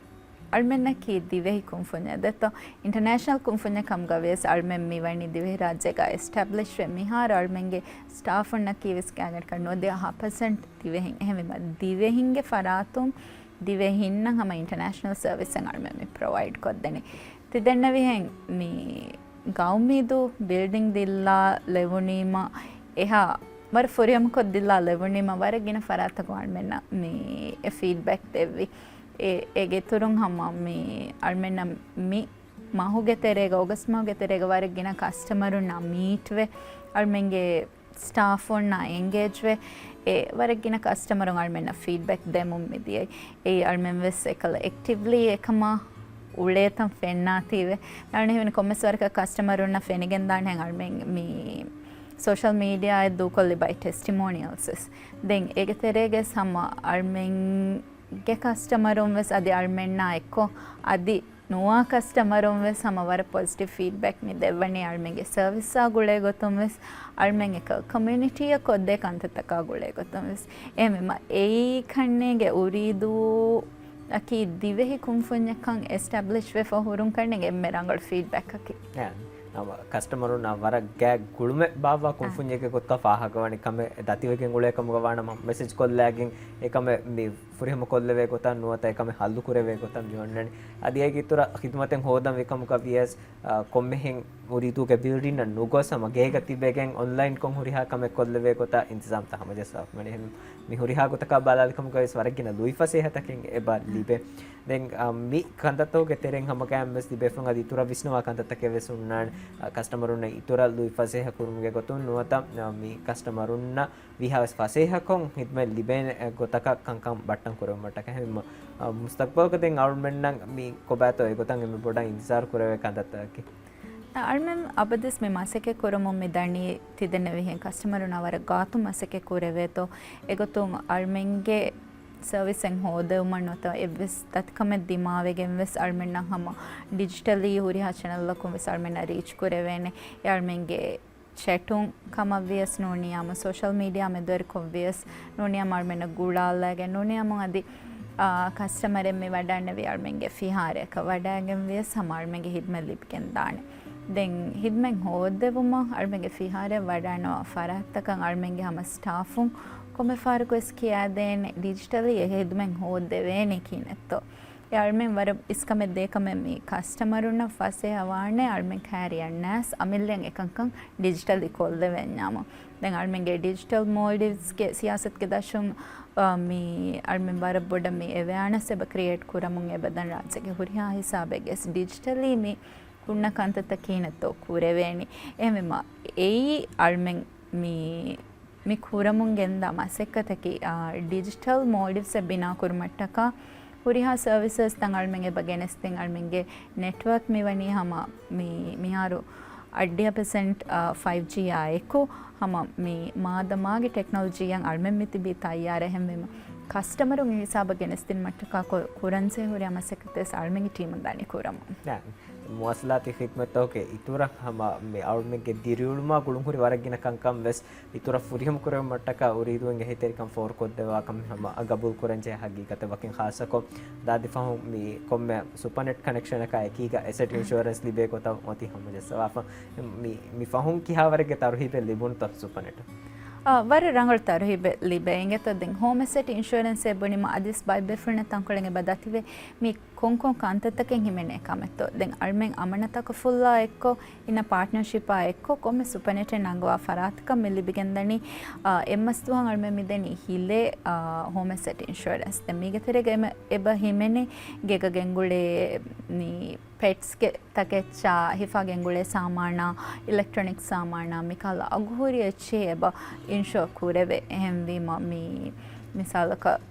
އަޅުމެންނަކީ ދިވެހި ކުންފުންޏެއް ދެއްތޯ. އިންޓަރނޭޝަނަލް ކުންފުންޏެއް ކަމުގަ ވިޔަސް އަޅުމެން މިވަނީ ދިވެހިރާއްޖޭގަ އެސްޓެބްލިޝްވެ މިހާރު އަޅުމެންގެ ސްޓާފުންނަކީ ވެސް ގާތްގަނޑަކަށް ނުވަދިހަ ހަ ޕަސެންޓް ދިވެހިން. އެހެންވީމަ ދިވެހިންގެ ފަރާތުން ދިވެހިންނަށް ހަމަ އިންޓަރނޭޝަނަލް ސަރވިސްއެއް އަޅުމެން މި ޕްރޮވައިޑް ކޮށްދެނީ. ތި ދެންނެވިހެން މި ގައުމީދޫ ބިލްޑިން ދިއްލާ ލެވުނީމަ އެހާ ވަރަށް ފުރިހަމަކޮށް ދިއްލާ ލެވުނީމަ ވަރަށް ގިނަ ފަރާތަކުން އަޅުމެންނަށް މި އެ ފީޑްބެކް ދެއްވި. އެ، އޭގެ އިތުރުން ހަމަ މި އަޅުމެންނަށް މި މަހުގެ ތެރޭގަ، އޮގަސްޓް މަހުގެ ތެރޭގަ ވަރަށް ގިނަ ކަސްޓަމަރުންނާ މީޓްވެ، އަޅުމެންގެ ސްޓާފުންނާ އެންގޭޖްވެ، އެ ވަރަށް ގިނަ ކަސްޓަމަރުން އަޅުމެންނަށް ފީޑްބެކް ދެމުން މިދިޔައީ. އެއީ އަޅުމެން ވެސް އެކަލަ އެކްޓިވްލީ އެކަމާ އުޅޭތަން ފެންނާތީވެ. އަޅުން ހިމެނި ކޮންމެސް ވަރަކަށް ކަސްޓަމަރުންނަށް ފެނިގެންދާނެ އަޅުމެން މި ސޯޝަލް މީޑިއާއެއް ދޫކޮށްލި ބައި ޓެސްޓިމޯނިއަލްސް ވެސް. ދެން އޭގެ ތެރޭގަ ހަމަ އަޅުމެންގެ ކަސްޓަމަރުން ވެސް އަދި އަޅުމެންނާ އެއްކޮށް އަދި ނުވާ ކަސްޓަމަރުން ވެސް ހަމަ ވަރަށް ޕޮޒިޓިވް ފީޑްބެކް މި ދެއްވަނީ އަޅުމެންގެ ސަރވިސްއާ ގުޅޭ ގޮތުން ވެސް، އަޅުމެން އެކަލަ ކޮމިއުނިޓީއަށް ކޮށްދޭ ކަންތައްތަކާ ގުޅޭ ގޮތުން ވެސް. އެހެންވީމަ އެއީ ކަންނޭނގެ އުރީދޫ އަކީ ދިވެހި ކުންފުންޏަކަށް އެސްޓެބްލިޝް ވެފަ ހުރުން ކަންނޭނގެ އެންމެ ރަނގަޅު ފީޑްބެކްއަކީ. އެ، ނަމަ ކަސްޓަމަރުންނާ ވަރަށް ގާތް ގުޅުމެއް ބާއްވާ އާ. ކުންފުންޏެއްގެ ގޮތަށް ފާހަގަވަނި ކަމެއް ދަތިވެގެން އުޅޭ ކަމުގަ ވާނަމަ މެސެޖް ކޮށްލާގެން އެ ކަމެއް މި ފުރިހަމަ ކޮށްލެވޭ ގޮތަށް ނުވަތަ އެކަމެއް ހައްލު ކުރެވޭ ގޮތަށް މި އޮންނަނީ. އަދި އޭގެ އިތުރަށް ޚިދުމަތެއް ހޯދަން ވި ކަމުގަ ވިޔަސް، އާ، ކޮންމެހެން އުރީދޫގެ ބިލްޑިންއަށް ނުގޮސް ހަމަ ގޭގަ ތިބެގެން އޮންލައިންކޮށް ހުރިހާ ކަމެއް ކޮށްލެވޭ ގޮތަށް އިންތިޒާމްތައް ހަމަޖައްސާފަ ވަނީ. މި ހުރިހާ ގޮތަކާ ބަލާލި ކަމުގަ ވެސް ވަރަށް ގިނަ ލުއިފަސޭހަތަކެއް އެބަ ލިބޭ. ދެން، އާ، މި ކަންތައްތަކުގެ ތެރެއިން ހަމަގައިމު ވެސް ތިބޭފުޅުން އަދި އިތުރަށް ވިސްނަވާ ކަންތައްތަކެއް ވެސް ހުންނާނެ. އާ، ކަސްޓަމަރުންނަށް އިތުރަށް ލުއިފަސޭހަ ކުރުމުގެ ގޮތުން ނުވަތަ، އާ، މި ކަސްޓަމަރުންނަށް ވީހާވެސް ފަސޭހަކޮށް ހިދުމަތް ލިބޭނެ ގޮތަކަށް ކަންކަން ބައްޓަން ކުރެވުމަށްޓަކައި ހެން، އަ، މުސްތަޤްބަލުގަ ދެން އަޅުމެންނަށް މި ކޮބާތޯ އެގޮތަށް އެންމެ ބޮޑަށް އިންތިޒާރު ކުރެވޭ ކަންތައްތަކަކީ. އަޅުމެން އަބަދުވެސް މި މަސައްކަތް ކުރަމުން މި ދަނީ ތިދެންނެވިހެން ކަސްޓަމަރުންނާ ވަރަށް ގާތު މަސައްކަތް ކުރެވޭތޯ. އެގޮތުން އަޅުމެންގެ ސަރވިސެއް ހޯދެވުމަށް ނުވަތަ އެއްވެސް ދަތިކަމެއް ދިމާވެގެން ވެސް އަޅުމެންނަށް ހަމަ ޑިޖިޓަލީ ހުރިހާ ޗެނަލްއަކުން ވެސް އަޅުމެންނާ ރީޗް ކުރެވޭނެ. އެ އަޅުމެންގެ ޗެޓުން ކަމަށްވިޔަސް ނޫނީ އާއްމު ސޯޝަލް މީޑިއާ މެދުވެރިކޮށްވިޔަސް ނޫނީ އާއްމު އަޅުމެންނަށް ގުޅާލައިގެން ނޫނީ އާއްމު އަދި، އާ، ކަސްޓަމަރެއް މި ވަޑައިންނެވި އަޅުމެންގެ ފިހާރައަކަށް ވަޑައިގެންވިޔަސް ހަމަ އަޅުމެންގެ ހިދުމަތް ލިބިގެންދާނެ. ދެން ހިދުމަތް ހޯއްދެވުމަށް އަޅުމެންގެ ފިހާރައަށް ވަޑައިންނަވާ ފަރާތްތަކަށް އަޅުމެންގެ ހަމަ ސްޓާފުން ކޮންމެ ފަހަރަކުވެސް ކިޔާދޭނެ ޑިޖިޓަލީ އެ ހިދުމަތް ހޯއްދެވޭނީ ކިހިނެއްތޯ. އެ އަޅުމެން ވަރަށް އިސްކަމެއް ދޭކަމެއް މި ކަސްޓަމަރުންނަށް ފަސޭހަވާނެ އަޅުމެން ކައިރިއަށް ނައިސް އަމިއްލައަށް އެކަންކަން ޑިޖިޓަލީ ކޮށްލެވެންޏާމު. ދެން އަޅުމެންގެ ޑިޖިޓަލް މޯލްޑިވްސްގެ ސިޔާސަތުގެ ދަށުން، އާ، މި އަޅުމެން ވަރަށް ބޮޑަށް މި އެވެއާނަސް އެބަ ކްރިއޭޓް ކުރަމުން އެބަދަން ރާއްޖޭގެ ހުރިހާ ހިސާބެއްގެ ޑިޖިޓަލީ މި ހުންނަ ކަންތައްތައް ކިހިނެއްތޯ ކުރެވޭނީ. އެހެންވީމަ އެއީ އަޅުމެން މި މި ކުރަމުން ގެންދާ މަސައްކަތަކީ، އާ، ޑިޖިޓަލް މޯލްޑިވްސްއެއް ބިނާކުރުމަށްޓަކާ ހުރިހާ ސަރވިސަސްތައް އަޅުމެން އެބަ ގެނެސްދިން އަޅުމެންގެ ނެޓްވަރކް މިވަނީ ހަމަ މި، މިހާރު އަށްޑިހަ ޕަސެންޓް، އާ، ފައިވް ޖީއާ އެކު ހަމަ މި މާދަމާގެ ޓެކްނޮލޮޖީއަށް އަޅުމެން މި ތިބީ ތައްޔާރަށް. އެހެންވީމަ ކަސްޓަމަރުންގެ ހިސާބަށް ގެނެސްދިނުމަށްޓަކާ ކު-، ކުރަންޖެހޭ ހުރިހާ މަސައްކަތެއް އަޅުމެންގެ ޓީމުން ދާނީ ކުރަމުން. ދެން މުވާސަލާތީ ޚިދްމަތްތަކުގެ އިތުރަށް ހަމަ މި އަޅުމެންގެ ދިރިއުޅުމާ ގުޅުންހުރި ވަރަށް ގިނަ ކަންކަން ވެސް އިތުރަށް ފުރިހަމަ ކުރެވުމަށްޓަކާ އުރީދޫންގެ އެހީތެރިކަން ފޯރުކޮށްދެއްވާކަމެއް ހަމަ ގަބޫލުކުރަންޖެހޭ ހަގީގަތެއް. ވަކިން ޚާއްޞަކޮށް ދާދި ފަހުން މި ކޮންމެ ސުޕަނެޓް ކަނެކްޝަނަކާ އެކީގަ އެސެޓް އިންޝުއަރެންސް ލިބޭ ގޮތަށް އޮތީ ހަމަޖައްސަވާފަ. މި، މި ފަހުން ކިހާވަރެއްގެ ތަރުހީބެއް ލިބުނުތަ ސުޕަނެޓަށް؟ އާ، ވަރަށް ރަނގަޅު ތަރުހީބެއް ލިބޭ އިނގޭތޯ. ދެން ހޯމް އެސެޓް އިންޝުއަރެންސޭ ބުނީމަ އަދިސް ބައެއް ބޭފުޅުންނަށް ތަންކޮޅެއް އެބަ ދަތިވޭ މި ކޮންކޮން ކަންތައްތަކެއް ހިމެނޭ ކަމެއްތޯ. ދެން އަޅުމެން އަމަނަތަކަށް ފުއްލާ އެއްކޮށް، އިންނަ ޕާޓްނަރޝިޕާ އެއްކޮށް ކޮންމެ ސުޕަނެޓެއް ނަންގަވާ ފަރާތަކަށް މި ލިބިގެންދަނީ، އާ، އެއްމަސްދުވަހަށް އަޅުމެން މިދެނީ ހިލޭ، އާ، ހޯމް އެސެޓް އިންޝުއަރެންސް. ދެން މީގެ ތެރޭގަ އެމަ-، އެބަ ހިމެނޭ ގޭގަ ގެންގުޅޭ މި ޕެޓްސްގެ ތަކެއްޗާ، ހިފާ ގެންގުޅޭ ސާމާނާ، އިލެކްޓްރޮނިކް ސާމާނާ، މިކަހަލަ އަގުހުރި އެއްޗެހި އެބަ އިންޝުއަ ކުރެވޭ. އެހެންވީމަ މި މިސާލަކަށް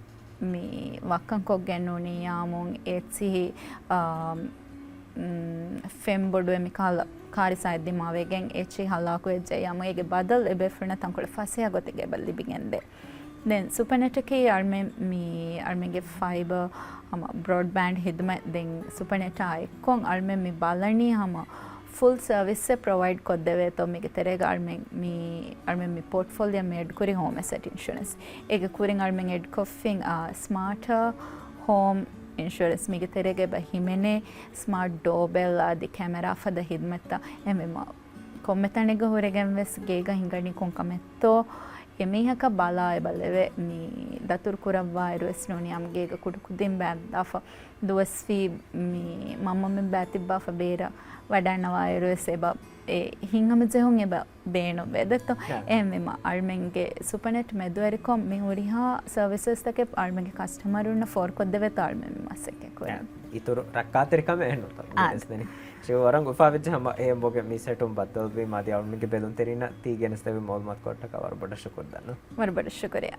މި ވައްކަންކޮށްގެން ނޫނިއްޔާމުން އެއްޗިހި، އާ، މް، ފެންބޮޑުވެ މިކަހަލަ ކާރިސާއެއް ދިމާވެގެން އެއްޗިހި ހަލާކުވެއްޖެއްޔާމު އޭގެ ބަދަލު އެބޭފުޅުންނަށް ތަންކޮޅެއް ފަސޭހަ ގޮތެއްގަ އެބަ ލިބިގެންދޭ. ދެން ސުޕަނެޓަކީ އަޅުމެން މި، އަޅުމެންގެ ފައިބަ ހަމަ ބްރޯޑްބޭންޑް ހިދުމަތް ދެން ސުޕަނެޓާ އެއްކޮށް އަޅުމެން މި ބަލަނީ ހަމަ ފުލް ސަރވިސްއެއް ޕްރޮވައިޑް ކޮށްދެވޭތޯ. މީގެ ތެރޭގަ އަޅުމެން މި، އަޅުމެން މި ޕޯޓްފޯލިއޯ މި އެޑް ކުރި ހޯމް އެސެޓް އިންޝުރެންސް. އޭގެ ކުރިން އަޅުމެން އެޑް ކޮށްފިން، އާ، ސްމާޓަ ހޯމް އިންޝުރެންސް. މީގެ ތެރޭގަ އެބަ ހިމެނޭ ސްމާޓް ޑޯބެލް އަދި ކެމެރާ ފަދަ ހިދުމަތްތައް. އެހެންވީމަ ކޮންމެ ތަނެއްގަ ހުރެގެން ވެސް ގޭގަ ހިނގަނީ ކޮން ކަމެއްތޯ އެމީހަކަށް ބަލާ އެބަ ލެވޭ. މި ދަތުރު ކުރައްވާއިރު ވެސް ނޫނީ އަމް ގޭގަ ކުޑަކުދިން ބައި ދާފަ ދުވަސްވީ މި މަންމަމެން ބައި ތިއްބާފަ ބޭރަށް ވަޑައިންނަވާއިރު ވެސް އެބަ އެ ހިތްހަމަޖެހުން އެބަ ބޭނުންވޭ ދެއްތޯ. އެހެންވީމަ އަޅުމެންގެ ސުޕަނެޓް މެދުވެރިކޮށް މި ހުރިހާ ސަރވިސަސްތަކެއް އަޅުމެންގެ ކަސްޓަމަރުންނަށް ފޯރުކޮށްދެވޭތޯ އަޅުމެން މި މަސައްކަތް ކުރަން. އިތުރު ރައްކާތެރިކަމެއް އެހެންނުތޯ. އާ. ޝިވަ ވަރަށް އުފާވެއްޖެ ހަމަ އެ އެނބުގެ މި ސެޓުން ބައްދަލުވީމަ އަދި އަޅުމެންގެ ބެލުންތެރިންނަށް ތި ގެނެސްދެވި މައުލޫމާތު ކޮށްޓަކާ ވަރަށް ބޮޑަށް ޝުކުރު ދަންނަ. ވަރަށް ބޮޑަށް ޝުކުރިއްޔާ.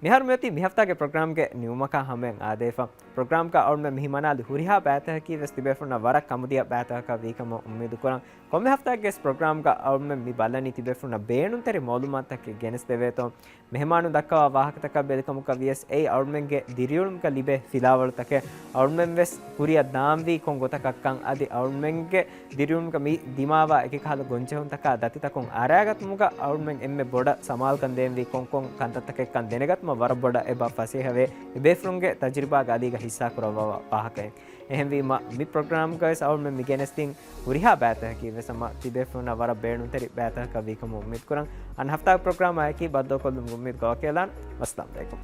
މިހާރު މިއޮތީ މި ހަފްތާގެ ޕްރޮގްރާމްގެ ނިމުމަކާ ހަމަޔަށް އާދޭފަ. ޕްރޮގްރާމްގަ އަޅުމެން މި ހިމަނާލި ހުރިހާ ބައިތަކަކީ ވެސް ތިބޭފުޅުންނަށް ވަރަށް ކަމުދިޔަ ބައިތަކަކަށް ވީކަމަށް އުއްމީދު ކުރަން. ކޮންމެ ހަފްތާގެ ޕްރޮގްރާމްގަ އަޅުމެން މި ބަލަނީ ތިބޭފުޅުންނަށް ބޭނުންތެރި މައުލޫމާތުތަކެއް ގެނެސްދެވޭތޯ. މެހެމާނުން ދައްކަވާ ވާހަކަތަކަށް ބެލިކަމަކަށް ވިޔަސް އެއީ އަޅުމެންގެ ދިރިއުޅުމުގަ ލިބޭ ފިލާވަޅުތަކެއް. އަޅުމެން ވެސް ކުރިއަށް ދާންވީ ކޮން ގޮތަކަށްކަން އަދި އަޅުމެންގެ ދިރިއުޅުމުގަ މި ދިމާވާ އެކި ކަހަލަ ގޮންޖެހުންތަކާ ދަތިތަކުން އަރައިގަތުމުގަ އަޅުމެން އެންމެ ބޮޑަށް ސަމާލުކަން ދޭންވީ ކޮންކޮން ކަންތައްތަކެއްކަން ދެނެގަތުމަށް ވަރަށް ބޮޑަށް އެބަ ފަސޭހަވޭ. އެބޭފުޅުންގެ ތަޖުރިބާގެ އަލީގަ ހިއްސާކުރައްވާ ވާހަކައެއް. އެހެންވީމަ، މި ޕްރޮގްރާމްގަވެސް އަޅުމެން މި ގެނެސްދިން ހުރިހާ ބައިތަކަކީ ވެސް ހަމަ ތިބޭފުޅުންނަށް ވަރަށް ބޭނުންތެރި ބައިތަކަކަށް ވީކަމަށް އުއްމީދުކުރަން. އަން ހަފްތާ ޕްރޮގްރާމާއެކީ ބައްދަލުކޮށްލުމުގެ އުއްމީދުގަ ވަކިވެލާން. ވައްސަލާމް އަލައިކުމް.